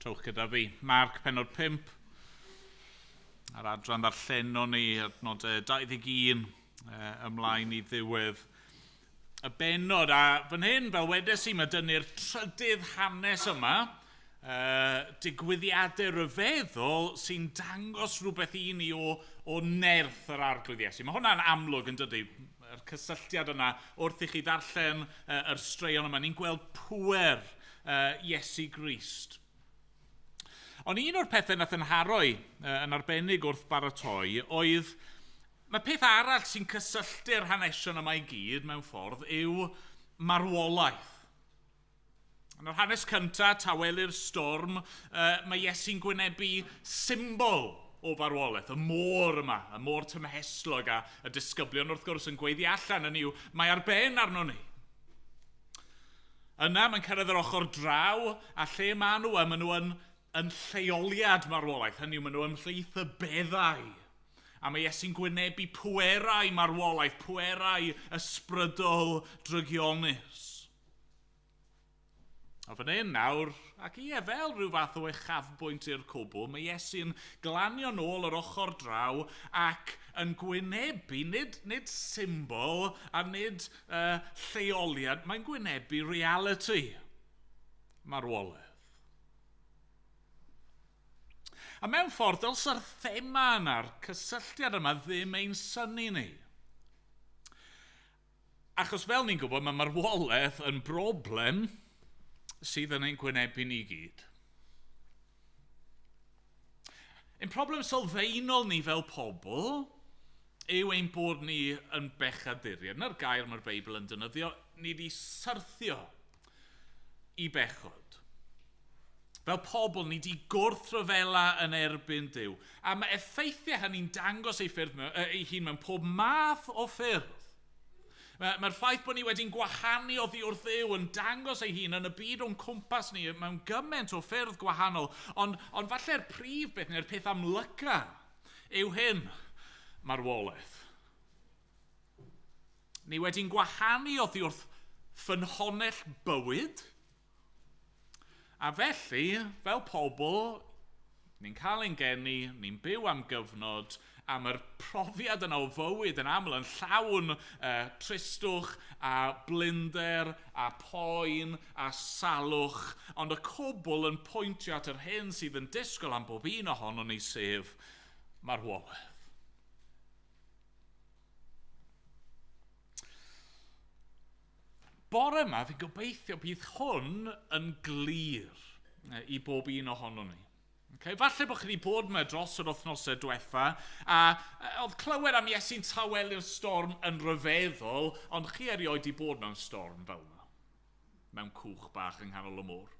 Trowch gyda fi. Marc pennod 5, a'r adran ddarllenon ni, adnodau 21 ymlaen i ddiwedd y bennod. A fan hyn, fel wedes i, mae dynnu'r trydydd hanes yma, digwyddiadau rhyfeddol sy'n dangos rhywbeth i ni o nerth yr Arglwydd Iesu. Mae hwnna'n amlwg yn dydy, yr cysylltiad yna wrth i chi ddarllen yr straeon yma. Ni'n gweld pŵer Iesu Grist. Ond un o'r pethau nath yn haroi yn arbennig wrth baratoi oedd, mae peth arall sy'n cysylltu'r hanesion yma i gyd mewn ffordd yw marwolaeth. Yn yr hanes cyntaf, tawelu'r storm, mae Iesu'n gwynebu symbol o farwolaeth, y môr yma, y môr tymhestlog a y disgyblion wrth gwrs yn gweiddi allan yn yw, mae ar ben arno ni. Yna mae'n cyrraedd yr ochr draw a lle maen nhw, maen nhw yn lleoliad marwolaeth, hynny yw, maen nhw ymhlith y beddau. A mae Iesu'n gwynebu pwerau marwolaeth, pwerau ysbrydol drygionus. A fan hyn nawr, ac ie, fel rhyw fath o uchafbwynt i'r cwbl, mae Iesu'n glanio nôl yr ochr draw ac yn gwynebu, nid symbol a nid lleoliad, mae'n gwynebu reality marwolaeth. A mewn ffordd, dylsa'r thema yna'r cysylltiad yma ddim ein synnu ni. Achos fel ni'n gwybod, mae marwolaeth yn broblem sydd yn ein gwynebu ni gyd. Ein problem sylfaenol ni fel pobl yw ein bod ni yn bechaduriaid. Na'r gair mae'r Beibl yn defnyddio, ni wedi syrthio i bechod. Fel pobl, ni wedi gwrthryfela yn erbyn Duw. A mae effeithiau hynny'n dangos ei hun mewn pob math o ffyrdd. Mae'r ffaith bod ni wedi'n gwahanu oddi wrth Dduw yn dangos ei hun yn y byd o'n cwmpas ni mewn gymaint o ffyrdd gwahanol. Ond falle'r prif beth neu'r peth amlyca yw hyn, marwolaeth. Ni wedi'n gwahanu oddi wrth ffynhonnell bywyd. A felly, fel pobl, ni'n cael ein geni, ni'n byw am gyfnod, a mae'r profiad yna o fywyd yn aml yn llawn tristwch a blinder a poen a salwch, ond y cwbl yn pwyntio at yr hyn sydd yn disgwyl am bob un ohonon ni, sef marwolaeth. Bore yma, fi'n gobeithio bydd hwn yn glir i bob un ohonon ni. Okay? Falle bod chi wedi bod yma dros yr wythnosau diwetha, a oedd clywed am Iesu'n tawelu'r storm yn rhyfeddol, ond chi erioed wedi bod mewn storm fel yna, mewn cwch bach yng nghanol y môr.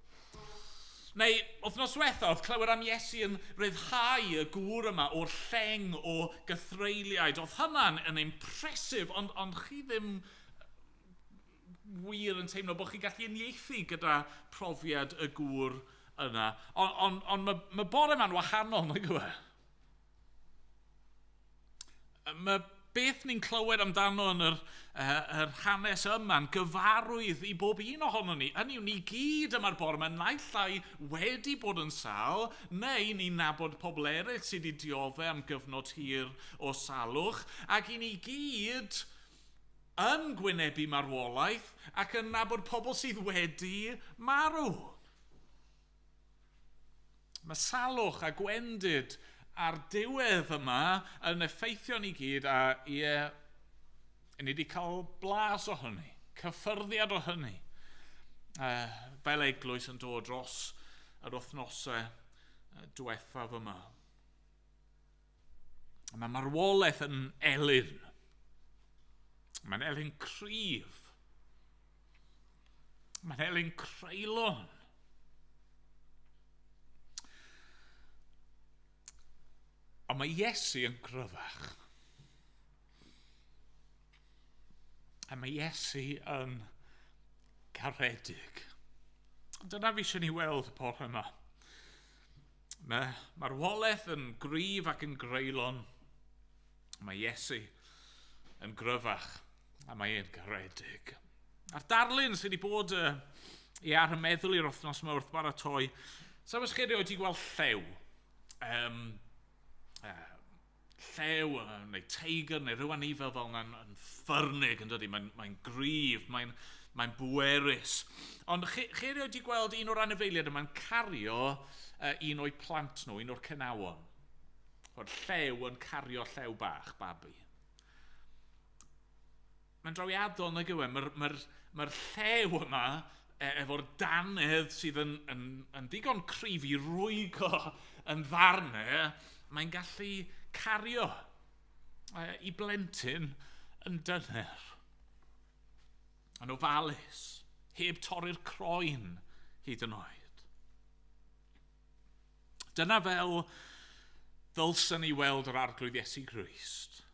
Neu, wythnos diwetha, oedd clywed am Iesu yn rhyddhau y gŵr yma o'r lleng o gythreuliaid. Oedd hynna'n yn impressive, ond chi ddim wir yn teimlo bod chi'n gallu uniaethu gyda profiad y gŵr yna. Ond mae bore yma'n wahanol, nag yw e? Mae beth ni'n clywed amdano yn yr hanes yma'n gyfarwydd i bob un ohono ni. Hynny yw, ni gyd yma'r bore yma naill ai wedi bod yn sâl, neu ni'n nabod pobl eraill sydd wedi dioddef am gyfnod hir o salwch, ac i ni gyd yn gwynebu marwolaeth ac yn nabod pobl sydd wedi marw. Mae salwch a gwendid a'r diwedd yma yn effeithio ni gyd, a ie, ni wedi cael blas o hynny, cyffyrddiad o hynny, fel eglwys yn dod dros yr wythnosau diwethaf yma. Mae marwolaeth yn elyn. Mae'n elyn cryf. Mae'n elyn creulon. Ond mae Iesu yn gryfach. A mae Iesu yn garedig. Dyna fi eisiau ni weld y bore yma. Mae marwolaeth yn gryf ac yn greulon. Mae Iesu yn gryfach a mae e'n garedig. A'r darlun sydd wedi bod i ar y meddwl i'r wythnos yma wrth baratoi So os chi erioed wedi gweld llew, llew neu teigr neu rhyw anifel fel yna'n yn ffyrnig yn dydy, mae'n gryf, mae'n bwerus. Ond chi erioed wedi gweld un o'r anifeiliaid yma'n cario un o'i plant nhw, un o'r cenawon. O'r llew yn cario llew bach, babi. Mae'n drawiadol nag yw e, mae'r llew yma efo'r dannedd sydd yn ddigon cryf i rwygo yn ddarnau, mae'n gallu cario i blentyn yn dyner. Yn ofalus, heb torri'r croen hyd yn oed. Dyna fel ddylswn ni weld yr Arglwydd Iesu Grist.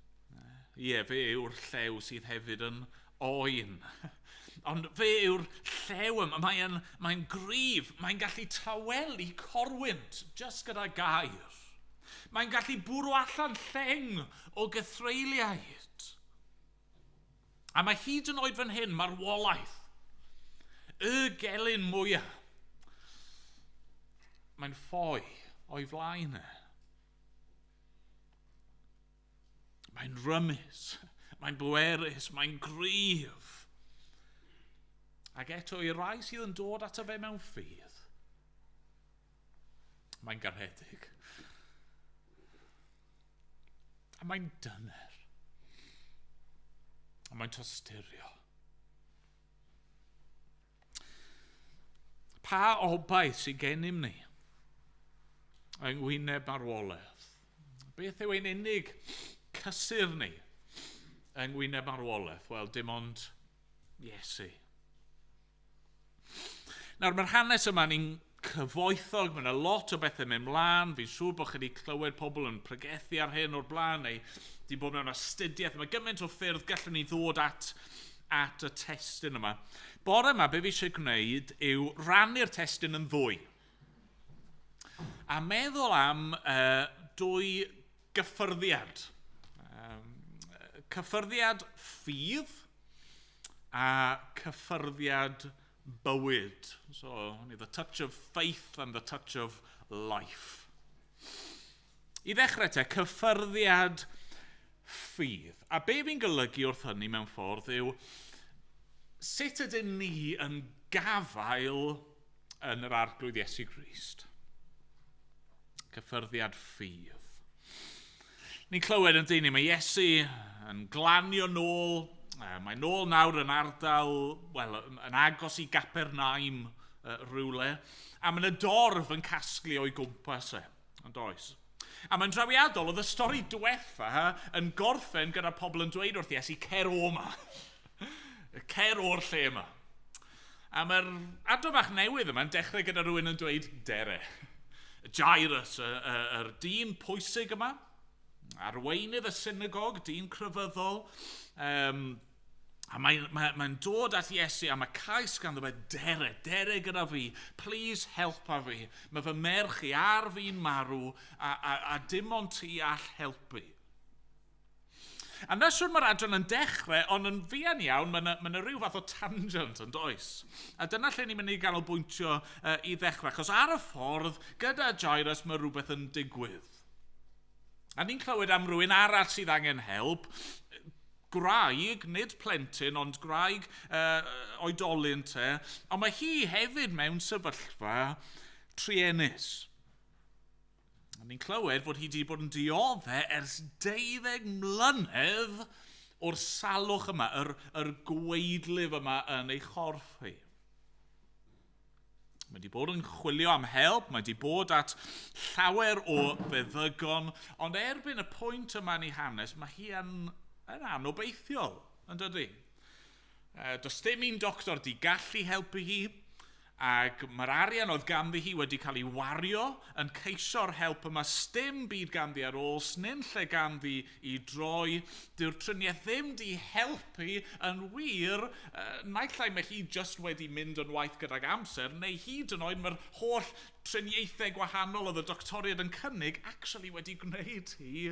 Ie, fe yw'r llew sydd hefyd yn oen. Ond fe yw'r llew yma, mae'n gryf, mae'n gallu tawelu corwynt, just gyda gair. Mae'n gallu bwrw allan lleng o gythreuliaid. A mae hyd yn oed fan hyn, marwolaeth, y gelyn mwyaf, mae'n ffoi o'i flaen e. Mae'n rymus, mae'n bwerus, mae'n gryf. Ac eto, i rai sydd yn dod ato fe mewn ffydd, mae'n garedig. A mae'n dyner. A mae'n tosturio. Pa obaith sydd gennym ni yng ngwyneb marwolaeth? Beth yw ein unig cysur ni yng ngwyneb marwolaeth? Wel, dim ond Iesu. Nawr, mae'r hanes yma ni'n cyfoethog, mae yna lot o bethau mynd mlaen. Fi'n siŵr bod chi wedi clywed pobl yn pregethu ar hyn o'r blaen, neu wedi bod mewn astudiaeth. Mae gymaint o ffyrdd gallwn ni ddod at y testun yma. Bore yma, be fi eisiau gwneud yw rannu'r testun yn ddwy. A meddwl am dwy gyffyrddiad. Cyffyrddiad ffydd a cyffyrddiad bywyd. So, the touch of faith and the touch of life. I ddechrau te, cyffyrddiad ffydd. A be fi'n golygu wrth hynny mewn ffordd yw sut ydyn ni yn gafael yn yr Arglwydd Iesu Grist? Cyffyrddiad ffydd. Ni'n clywed yn dyn ni, mae Iesu yn glanio nôl, mae nôl nawr yn ardal, wel, yn agos i Gapernaum rhywle, a mae yna dorf yn casglu o'i gwmpas e, yn does. A mae'n drawiadol, oedd y stori diwetha yn gorffen gyda pobl yn dweud wrth Iesu, cer o yma. Cer o'r lle yma. A mae'r adrodd bach newydd yma'n dechrau gyda rhywun yn dweud, dere. Jairus, yr dyn pwysig yma, arweinydd y synagog, dyn crefyddol, a mae'n dod at Iesu a mae cais ganddo fe, dere, dere gyda fi, please helpa fi. Mae fy merch i ar fi'n marw a dim ond ti all helpu. A na siwr mae'r adran yn dechrau, ond yn fuan iawn, mae yna rhyw fath o tangent yn does. A dyna lle ni'n mynd i ganolbwyntio i ddechrau, achos ar y ffordd, gyda Jairus, mae rhywbeth yn digwydd. A ni'n clywed am rhywun arall sydd angen help, gwraig, nid plentyn, ond gwraig oedolyn te, ond mae hi hefyd mewn sefyllfa truenus. A ni'n clywed fod hi wedi bod yn dioddef ers 12 mlynedd o'r salwch yma, yr gwaedlif yma yn ei chorff hi. Mae wedi bod yn chwilio am help, mae wedi bod at llawer o feddygon, ond erbyn y pwynt yma yn ei hanes, mae hi yn anobeithiol, yn dydy? Does dim un doctor di gallu helpu hi, ac mae'r arian oedd ganddi hi wedi cael ei wario yn ceisio'r help yma, sdim byd ganddi ar ôl, snyn lle ganddi i droi, dyw'r triniaeth ddim di helpu yn wir, naill ai mae hi just wedi mynd yn waith gydag amser, neu hyd yn oed mae'r holl triniaethau gwahanol oedd y doctoriaid yn cynnig actually wedi gwneud hi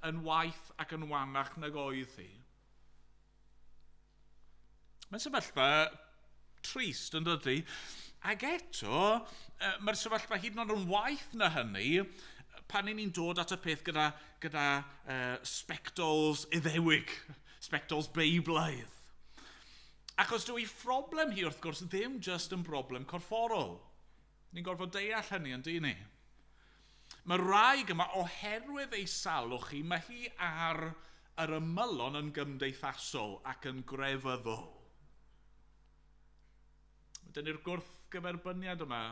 yn waith ac yn wanach nag oedd hi. Mae'n sefyllfa trist yn dydy. Ac eto, mae'r sefyllfa hyd yn oed yn waeth na hynny, pan ni'n dod at y peth gyda sbectols Iddewig, sbectols Beiblaidd. Achos dyw ei phroblem hi, wrth gwrs, ddim just yn broblem corfforol. Ni'n gorfod deall hynny, yn dyn ni? Mae'r wraig yma, oherwydd ei salwch hi, mae hi ar yr ymylon yn gymdeithasol ac yn grefyddol. Dyna'r gwrthgyferbyniad yma.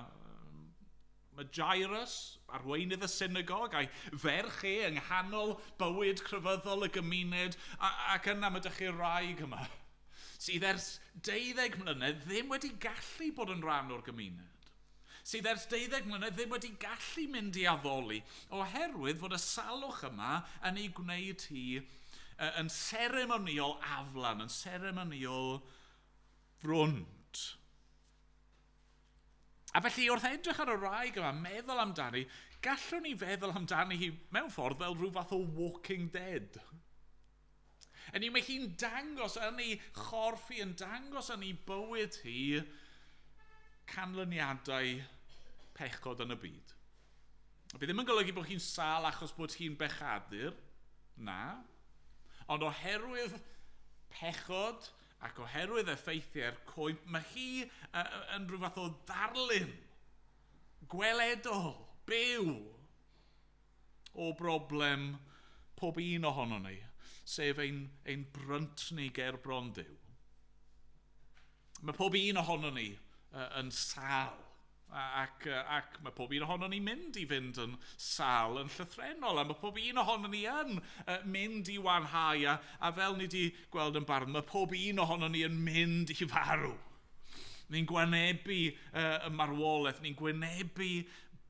Mae Jairus, arweinydd y synagog, a'i ferch e yng nghanol bywyd crefyddol y gymuned, ac yna mae 'da chi'r wraig yma, sydd ers 12 mlynedd ddim wedi gallu bod yn rhan o'r gymuned. Sydd ers 12 mlynedd ddim wedi gallu mynd i addoli, oherwydd fod y salwch yma yn ei gwneud hi yn seremonïol aflan, yn seremonïol frwnt. A felly wrth edrych ar y wraig yma, meddwl amdani, gallwn ni feddwl amdani hi mewn ffordd fel rhyw fath o Walking Dead. Yn mae hi'n dangos yn ei chorff hi, yn dangos yn ei bywyd hi, canlyniadau pechod yn y byd. Fi ddim yn golygu bod hi'n sâl achos bod hi'n bechadur, na. Ond oherwydd pechod ac oherwydd effeithiau'r cwymp, mae hi yn rhyw fath o ddarlun gweledol, byw o broblem pob un ohono ni, sef ein bryntni ger bron Duw. Mae pob un ohono ni yn sâl, ac mae pob un ohono ni mynd i fynd yn sâl yn llythrennol, a mae pob un ohono ni yn mynd i wanhau, a fel ni wedi gweld yn barod, mae pob un ohono ni yn mynd i farw. Ni'n gwynebu y marwolaeth, ni'n gwynebu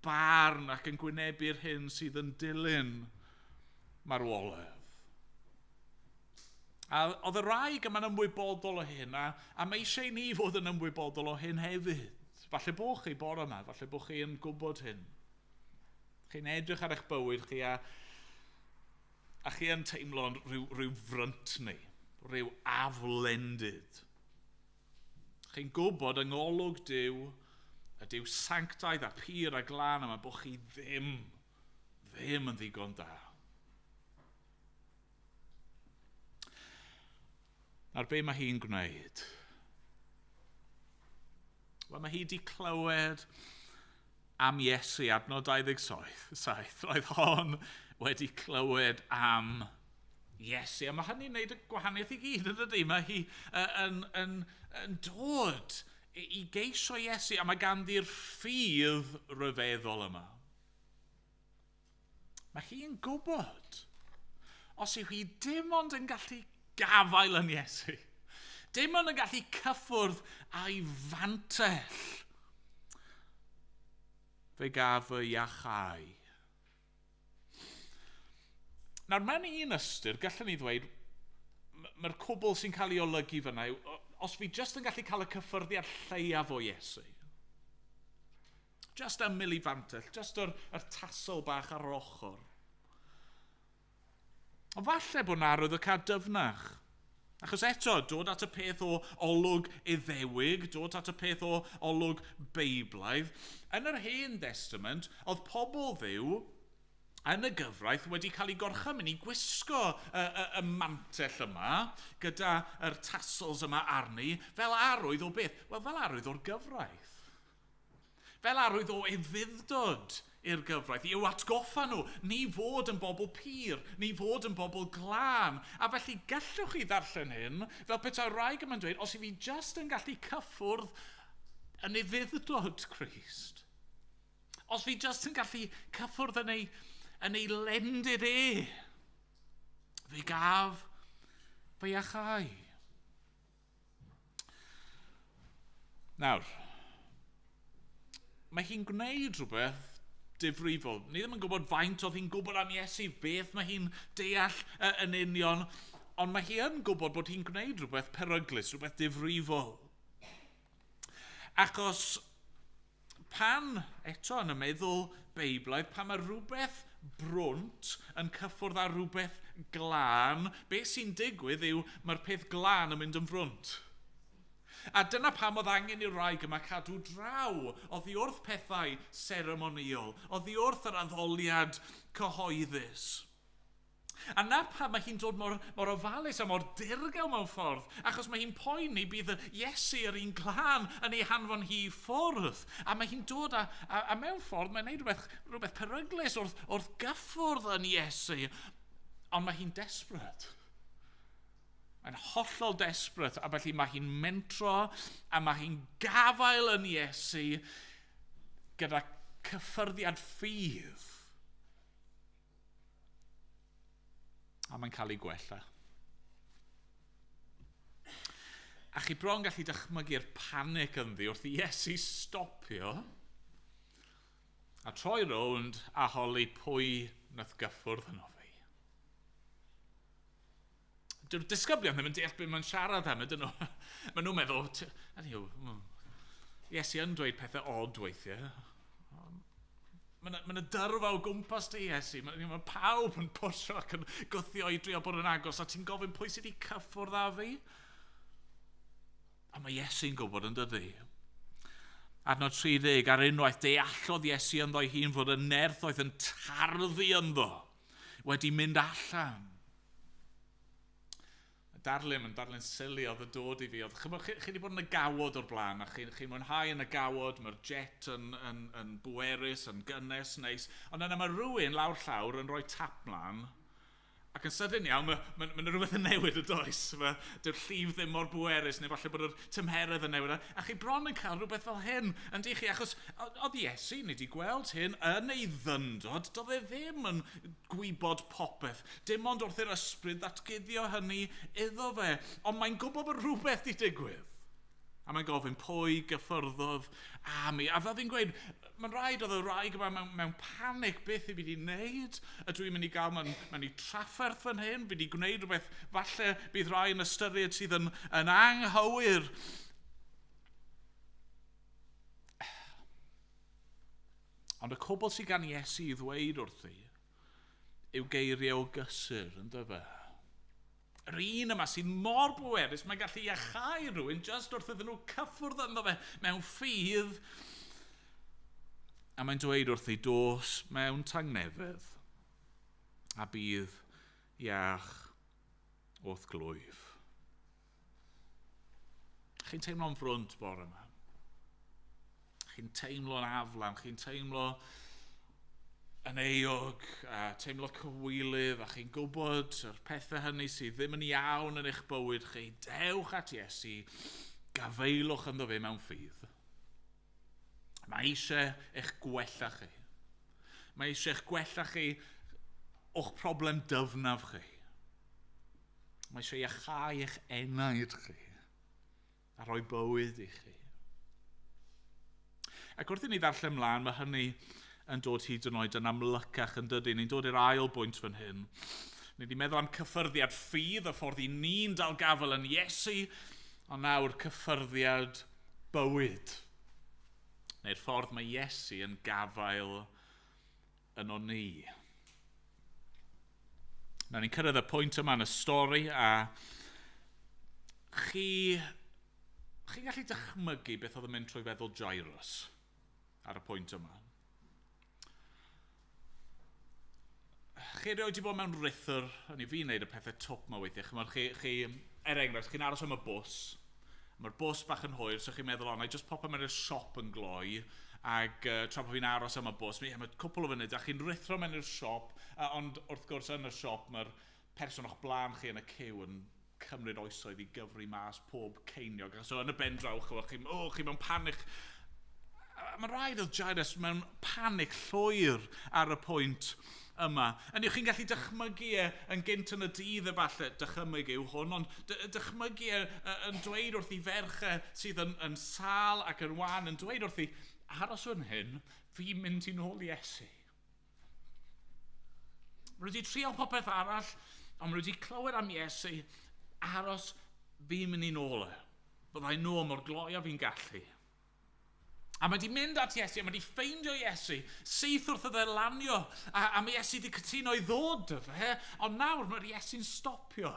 barn ac yn gwynebu'r hyn sydd yn dilyn marwolaeth. A oedd y wraig yma'n ymwybodol o hyn, a mae eisiau i ni fod yn ymwybodol o hyn hefyd. Falle bod chi bore yma, falle bod chi yn gwybod hyn. Chi'n edrych ar eich bywyd chi a chi yn teimlo'n rhyw fryntni, rhyw aflendid. Chi'n gwybod yng ngolwg Duw, y Duw sanctaidd a pur a glân yma, bod chi ddim yn ddigon da. Nawr, be mae hi'n gwneud? Wel, mae hi wedi clywed am Iesu, adnod 27. Roedd hon wedi clywed am Iesu. A mae hynny'n gwneud y gwahaniaeth i gyd, yn dydy? Mae hi yn dod i geisio Iesu, a mae ganddi'r ffydd ryfeddol yma. Mae hi'n gwybod, os yw hi dim ond yn gallu gafael yn Iesu, dim ond yn gallu cyffwrdd a'i fantell, fe gaf fy iachau. Nawr, mewn un ystyr, gallwn ni ddweud, mae'r cwbl sy'n cael ei olygu fyna yw, os fi jyst yn gallu cael y cyffyrddiad lleiaf o Iesu, just ymyl i fantell, just yr tasel bach ar yr ochr. Ond falle bod 'na arwyddocâd dyfnach. Achos eto, dod at y peth o olwg Iddewig, dod at y peth o olwg Beiblaidd, yn yr Hen Destament, oedd pobl Dduw yn y gyfraith wedi cael ei gorchymyn i gwisgo y mantell yma, gyda yr tassels yma arni, fel arwydd o beth? Wel, fel arwydd o'r gyfraith. Fel arwydd o ufudd-dod i'r gyfraith, i'w atgoffa nhw, ni fod yn bobl pur, ni fod yn bobl glân. A felly gallwch chi ddarllen hyn, fel petai'r wraig yma'n dweud, os i fi just yn gallu cyffwrdd yn ufudd-dod Crist, os fi just yn gallu cyffwrdd yn ei lendid e, fe gaf fy iachau. Nawr, mae hi'n gwneud rhywbeth difrifol. Ni ddim yn gwybod faint oedd hi'n gwybod am Iesu, beth mae hi'n deall yn union, ond mae hi yn gwybod bod hi'n gwneud rhywbeth peryglus, rhywbeth difrifol. Achos pan, eto yn y meddwl Beiblaidd, pan mae rhywbeth brwnt yn cyffwrdd â rhywbeth glân, beth sy'n digwydd yw mae'r peth glân yn mynd yn frwnt. A dyna pam oedd angen i'r wraig yma cadw draw oddi wrth pethau seremonïol, oddi wrth yr addoliad cyhoeddus. A na pam mae hi'n dod mor ofalus a mor dirgel mewn ffordd, achos mae hi'n poeni bydd y Iesu yr un glân yn ei hanfon hi i ffwrdd. A mae hi'n dod a mewn ffordd mae'n gwneud rhywbeth peryglus wrth gyffwrdd yn Iesu. Ond mae hi'n desperate. Mae'n hollol desperate, a felly mae hi'n mentro a mae hi'n gafael yn Iesu gyda cyffyrddiad ffydd. A mae'n cael ei gwella. A chi bron gallu dychmygu'r panic ynddi wrth i Iesu stopio a troi rownd a holi pwy nath gyffwrdd yno fi. Dyw'r disgyblion ddim yn deall beth mae'n siarad am, ydyn nhw. Maen nhw'n meddwl, Iesu yn dweud pethau odd weithiau. Mae yna dyrfa o gwmpas dy Iesu. Mae pawb yn pwsio ac yn gwthio i drio bod yn agos, a ti'n gofyn pwy sydd wedi cyffwrdd â fi? A mae Iesu'n gwybod yn dydy. Adnod 30, ar unwaith deallodd Iesu ynddo'i hun fod y nerth oedd yn tarddu ynddo wedi mynd allan. Darlun, mae'n darlun silly oedd y dod i fi. Oedd, chi wedi bod yn y gawod o'r blaen, a chi'n mwynhau yn y gawod, mae'r jet yn bwerus, yn gynnes, neis. Ond yna mae rhywun lawr llawr yn rhoi tap mlaen, ac yn sydyn iawn, mae rhywbeth yn newid y does. Dyw'r llif ddim mor bwerus, neu falle bod yr tymheredd yn newid. A chi bron yn cael rhywbeth fel hyn, yn di chi, achos oedd Iesu, ni wedi gweld hyn yn ei ddyndod, doedd e ddim yn gwybod popeth. Dim ond wrth i'r ysbryd ddatguddio hynny iddo fe. Ond mae'n gwybod bod rhywbeth wedi digwydd. A mae'n gofyn pwy gyffyrddodd a mi. A fel fi'n gweud, mae'n rhaid oedd y wraig yma mewn panic beth i fi wedi wneud. Ydw i'n mynd i gael mewn i trafferth fan hyn? Fi wedi gwneud rhywbeth falle bydd rai yn ystyried sydd yn anghywir. Ond y cwbl sydd gan Iesu i ddweud wrthi yw geiriau o gysur, ynddo fe? Yr un yma sydd mor bwerus, mae'n gallu iachau rhywun just wrth iddyn nhw cyffwrdd ynddo fe mewn ffydd. A mae'n dweud wrthi, dos mewn tangnefedd a bydd iach wrth glwyf. Chi'n teimlo'n frwnt bore yma? Chi'n teimlo'n aflan, chi'n teimlo yn euog, a teimlo cywilydd, a chi'n gwybod yr pethau hynny sydd ddim yn iawn yn eich bywyd chi, dewch at Iesu, gafaelwch ynddo fe mewn ffydd. Mae eisiau eich gwella chi. Mae eisiau eich gwella chi o'ch problem dyfnaf chi. Mae eisiau iachau eich enaid chi a rhoi bywyd i chi. Ac wrth i ni ddarllen mlaen, mae hynny yn dod hyd yn oed yn amlycach yn dydy. Ni'n dod i'r ail bwynt fan hyn. Ni wedi meddwl am cyffyrddiad ffydd, y ffordd i ni'n dal gafael yn Iesu, ond nawr cyffyrddiad bywyd. Neu'r ffordd mae Iesu yn gafael yno ni. Nawr ni'n cyrraedd y pwynt yma yn y stori, a chi'n gallu dychmygu beth oedd yn mynd trwy feddwl Jairus ar y pwynt yma. Chi erioed wedi bod mewn rhythr, o'n i fi'n neud y pethau twp yma weithiau, chimod, chi, er enghraifft, chi'n aros am y bws, mae'r bws bach yn hwyr, so chi'n meddwl, o, na i just pop mewn i'r siop yn gloi, ac tra bod fi'n aros am y bws, mae cwpl o funud, a chi'n rhuthro mewn i'r siop, ond wrth gwrs yn y siop, mae'r person o'ch blaen chi yn y cyw yn cymryd oesoedd i gyfri mas pob ceiniog. So yn y ben draw, chi mewn panic. Mae'n rhaid oedd Jairus mewn panic llwyr ar y pwynt yma. A chi'n gallu dychmygu e yn gynt yn y dydd efallai, dychymyg yw hwn, ond dychmygu e yn dweud wrth i ferch sydd yn sâl ac yn wan, yn dweud wrthi, aros yn hyn, fi'n mynd i nôl Iesu. Mae wedi trial popeth arall, ond mae wedi clywed am Iesu, aros, fi'n mynd i nôl e. Byddai nôl mor gloi a fi'n gallu. A mae wedi mynd at Iesu, a mae wedi ffeindio Iesu, syth wrth iddo lanio, a mae Iesu wedi cytuno i ddod fe, ond nawr mae'r Iesu'n stopio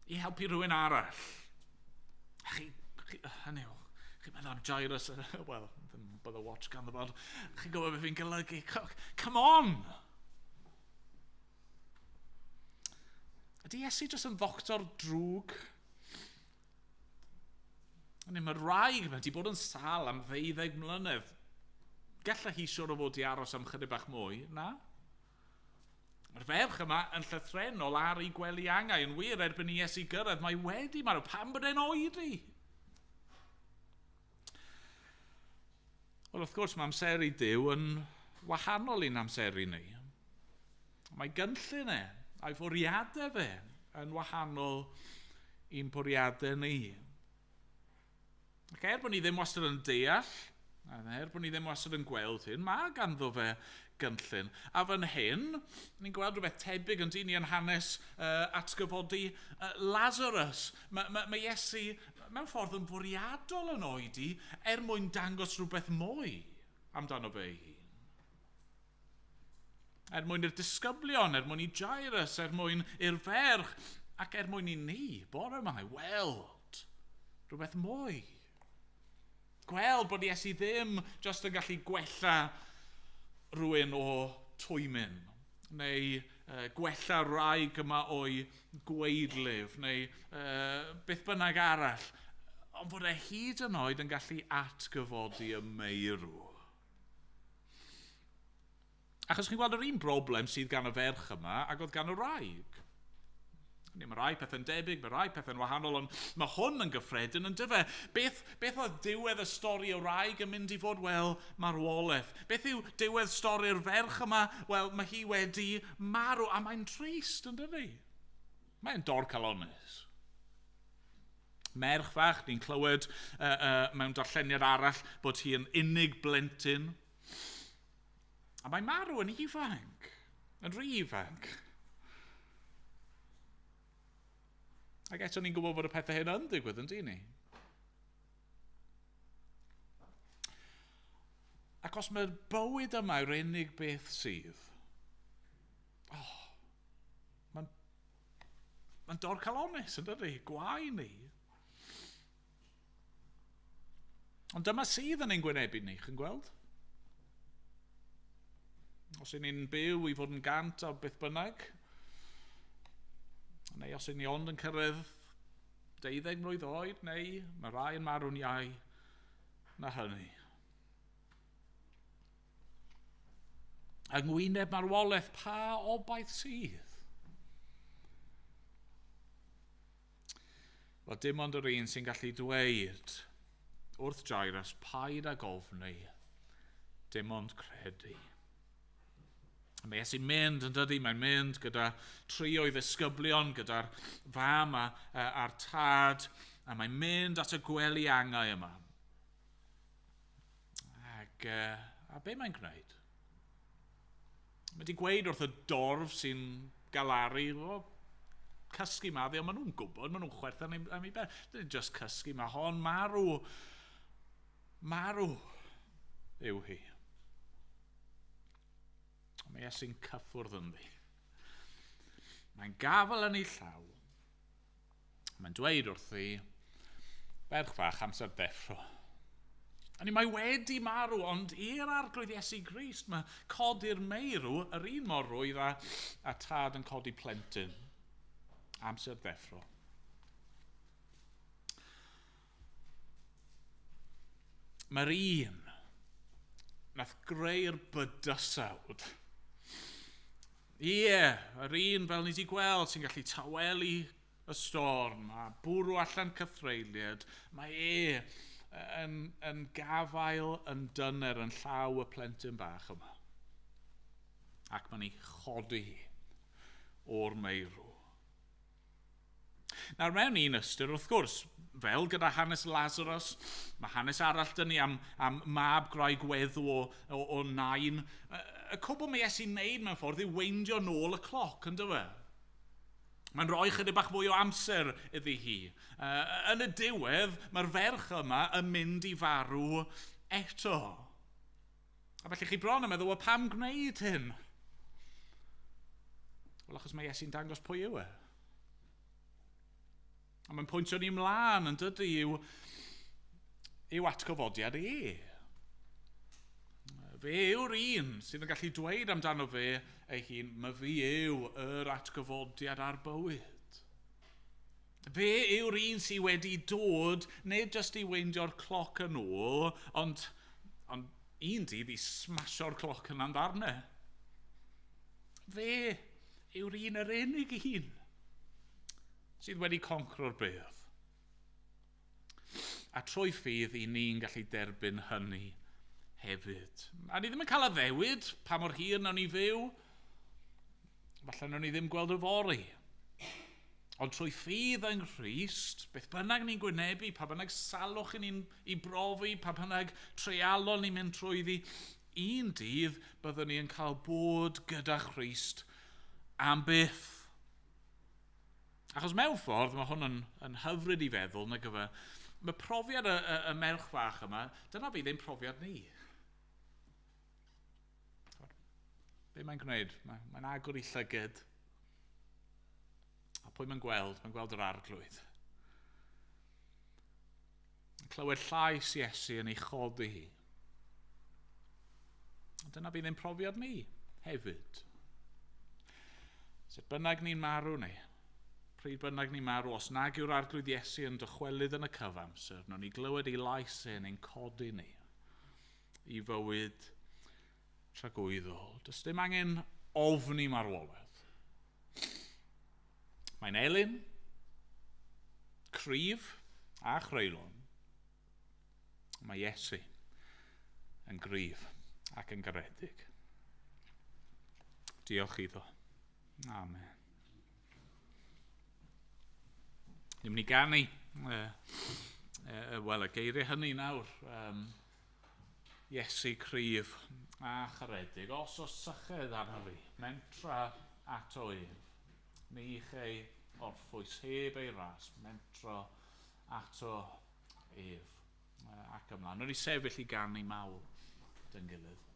i helpu rhywun arall. A chi Hynny yw, chi'n meddwl am Jairus, wel, ddim bydd y watch ganddo fo, chi'n gwybod beth fi'n golygu. Come on! Ydy Iesu jyst yn ddoctor drwg? Hynny, mae'r wraig yma wedi bod yn sâl am 12 mlynedd. Gallai hi siŵr o fod i aros am chydig bach mwy, na? Mae'r ferch yma yn llythrennol ar ei gwely angau. Yn wir, erbyn i Iesu gyrraedd, mae wedi marw. Pam bod e'n oedi? Wel, wrth gwrs, mae amseru Duw yn wahanol i'n amseru ni. Mae gynllun e, a'i fwriadau fe, yn wahanol i'n bwriadau ni. Ac er bod ni ddim wastad yn deall, a er bod ni ddim wastad yn gweld hyn, mae ganddo fe gynllun. A fan hyn, ni'n gweld rhywbeth tebyg yn dyn ni yn hanes atgyfodi Lazarus. Mae Iesu mewn ffordd yn fwriadol yn oedi er mwyn dangos rhywbeth mwy amdano fe ei hun. Er mwyn i'r disgyblion, er mwyn i Jairus, er mwyn i'r ferch, ac er mwyn i ni, bore yma, weld rhywbeth mwy. Gweld bod Iesu ddim jyst yn gallu gwella rhywun o twymyn, neu gwella wraig yma o'i gweidlif, neu beth bynnag arall, ond bod e hyd yn oed yn gallu atgyfodi y meirw. Achos chi'n gweld yr un broblem sydd gan y ferch yma ac oedd gan y wraig. Mae rai pethau'n debyg, mae rai pethau'n wahanol, ond mae hwn yn gyffredin yn dyfe. Beth oedd diwedd y stori o wraig yn mynd i fod? Wel, marwolaeth. Beth yw diwedd stori'r ferch yma? Wel, mae hi wedi marw, a mae'n trist, yn dydi? Mae'n dorcalonnus. Merch fach, ni'n clywed mewn darlleniad arall bod hi yn unig blentyn. A mae'n marw yn ifanc, yn rhy ifanc. Ac eto ni'n gwybod bod y pethau hyn yn digwydd, yn dyn ni? Ac os mae'r bywyd yma yw'r unig beth sydd, oh, mae'n dorcalonnus, yn dydi? Gwae ni. Ond dyma sydd yn ein gwynebu ni, chi'n gweld? Os y'n ni'n byw i fod yn 100 o beth bynnag, neu os y'n ni ond yn cyrraedd 12 mlwydd oed, neu mae rai yn marw'n iau na hynny. Yng ngwyneb marwolaeth, pa obaith sydd? Wel, dim ond yr un sy'n gallu dweud wrth Jairus, paid ag ofni, dim ond credu. Mae Iesu'n mynd yn dydi, mae'n mynd gyda tri o'i ddisgyblion, gyda'r fam a'r tad, a mae'n mynd at y gwely angau yma. Ac, a be mae'n gwneud? Mae wedi gweud wrth y dorf sy'n galaru, o, cysgu ma, ond maen nhw'n gwybod, maen nhw'n chwerthin am ei ben. Dyn just cysgu ma hon, marw, marw yw hi. Mae Iesu'n cyffwrdd ynddi. Mae'n gafael yn ei llaw. Mae'n dweud wrthi, ferch fach, amser deffro. A ni mae wedi marw, ond i'r Arglwydd Iesu Grist, mae codi'r meirw yr un mor rwydd a tad yn codi plentyn. Amser ddeffro. Mae'r un nath greu'r bydysawd. Ie, yr un fel ni wedi gweld sy'n gallu tawelu y storm a bwrw allan cythreuliad, mae e yn gafael yn dyner yn llaw y plentyn bach yma. Ac mae'n ei chodi o'r meirw. Nawr, mewn un ystyr, wrth gwrs, fel gyda hanes Lazarus, mae hanes arall dyn ni am mab gwraig weddw o Nain. Y cwbl mae Iesu'n neud mewn ffordd yw weindio nôl y cloc, yn dyfe? Mae'n rhoi chydig bach fwy o amser iddi hi. Yn y diwedd, mae'r ferch yma yn mynd i farw eto. A felly chi bron yn meddwl, wel, pam gwneud hyn? Wel, achos mae Iesu'n dangos pwy yw e. A mae'n pwyntio ni ymlaen yn dydy yw atgyfodiad e. Fe yw'r un sydd yn gallu dweud amdano fe ei hun, "Mae fi yw yr atgyfodiad a'r bywyd." Fe yw'r un sydd wedi dod, nid jyst i weindio'r cloc yn ôl, ond un dydd i smasio'r cloc yna'n ddarnau. Fe yw'r un, yr unig un sydd wedi concro'r bedd. A trwy ffydd i ni'n gallu derbyn hynny hefyd. A ni ddim yn cael addewid pa mor hir nawn ni fyw. Falle nawn ni ddim gweld yfory. Ond trwy ffydd yng Nghrist, beth bynnag ni'n gwynebu, pa bynnag salwch i ni'n i brofi, pa bynnag treialon ni'n mynd trwyddi, un dydd byddwn ni yn cael bod gyda Christ am byth. Achos mewn ffordd, mae hwn yn hyfryd i feddwl, nag yfe, mae profiad y merch fach yma, dyna fydd ein profiad ni. Be mae'n gwneud? Mae'n agor ei llyged. A pwy mae'n gweld? Mae'n gweld yr Arglwydd. Yn clywed llais Iesu yn ei chodi hi. A dyna fydd ein profiad ni hefyd. Sut bynnag ni'n marw ni, pryd bynnag ni'n marw, os nag yw'r Arglwydd Iesu yn dychwelyd yn y cyfamser, nawn ni glywed ei lais e'n ein codi ni i fywyd tragwyddol. Does dim angen ofni marwolaeth. Mae'n elyn, cryf a chreulon. Mae Iesu yn gryf ac yn garedig. Diolch iddo. Amen. Ni'n mynd i ganu, wel, y geiriau hynny nawr. Iesu cryf a charedig. Os oes syched arno fi, mentra ato ef. Ni chei orffwys heb ei ras, mentro ato ef. Ac ymlaen. Nw'n i sefyll i ganu mawl dyn gilydd.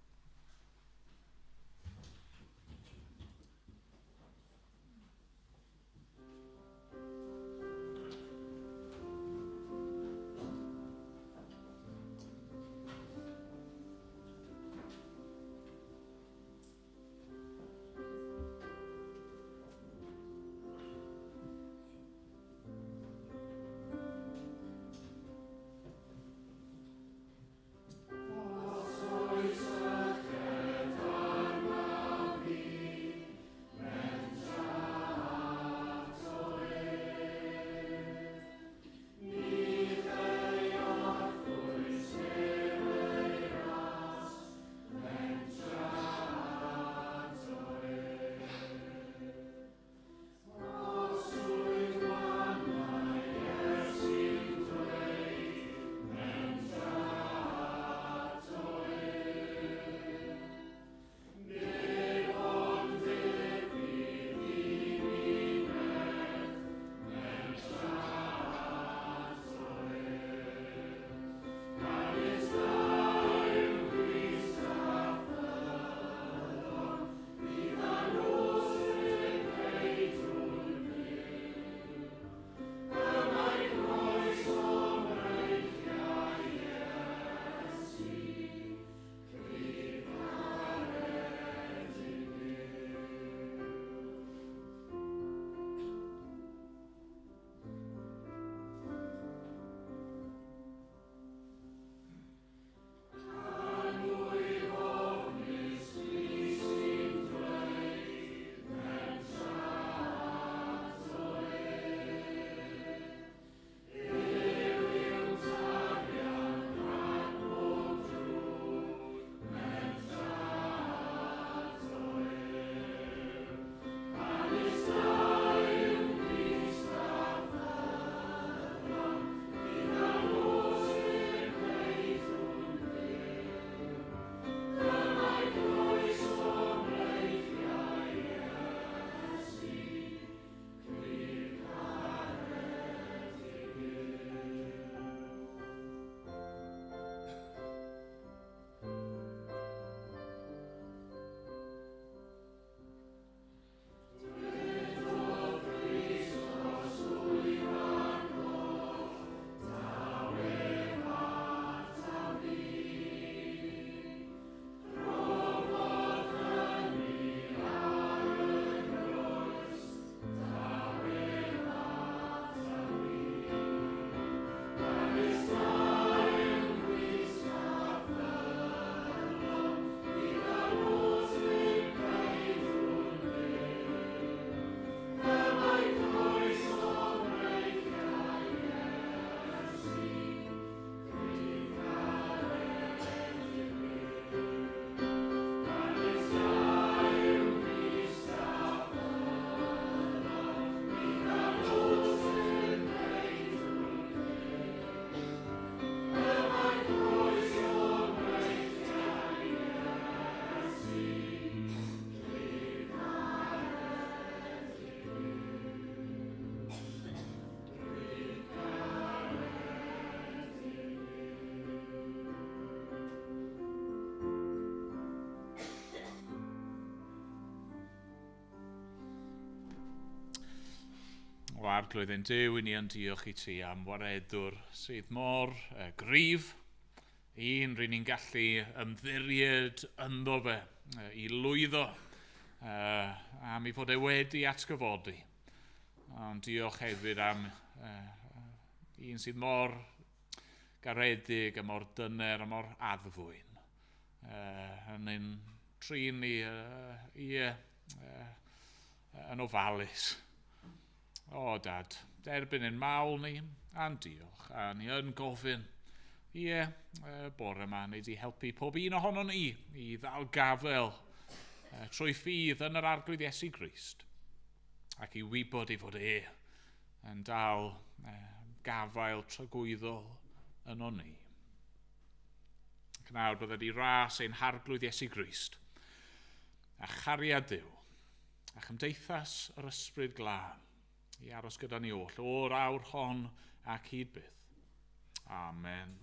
Os oes O Arglwydd ein Duw, i ni yn diolch i ti am waredwr sydd mor gryf, un ry'n ni'n gallu ymddiried ynddo fe i lwyddo am ei fod e wedi atgyfodi. Ond diolch hefyd am un sydd mor garedig a mor dyner a mor addfwyn. Yn ein trin ni yn ofalus. O, Dad, derbyn ein mawl ni a'n diolch, a ni yn gofyn, ie, bore yma, neu di helpu pob un ohonon ni i ddal gafel trwy ffydd yn yr Arglwydd Iesu Grist, ac i wybod ei fod e yn dal gafael tragwyddol yno ni. Ac nawr byddai di ras ein Harglwydd Iesu Grist, a chariad Duw, a chymdeithas yr Ysbryd Glân, i aros gyda ni oll, o'r awr hon ac hyd byth. Amen.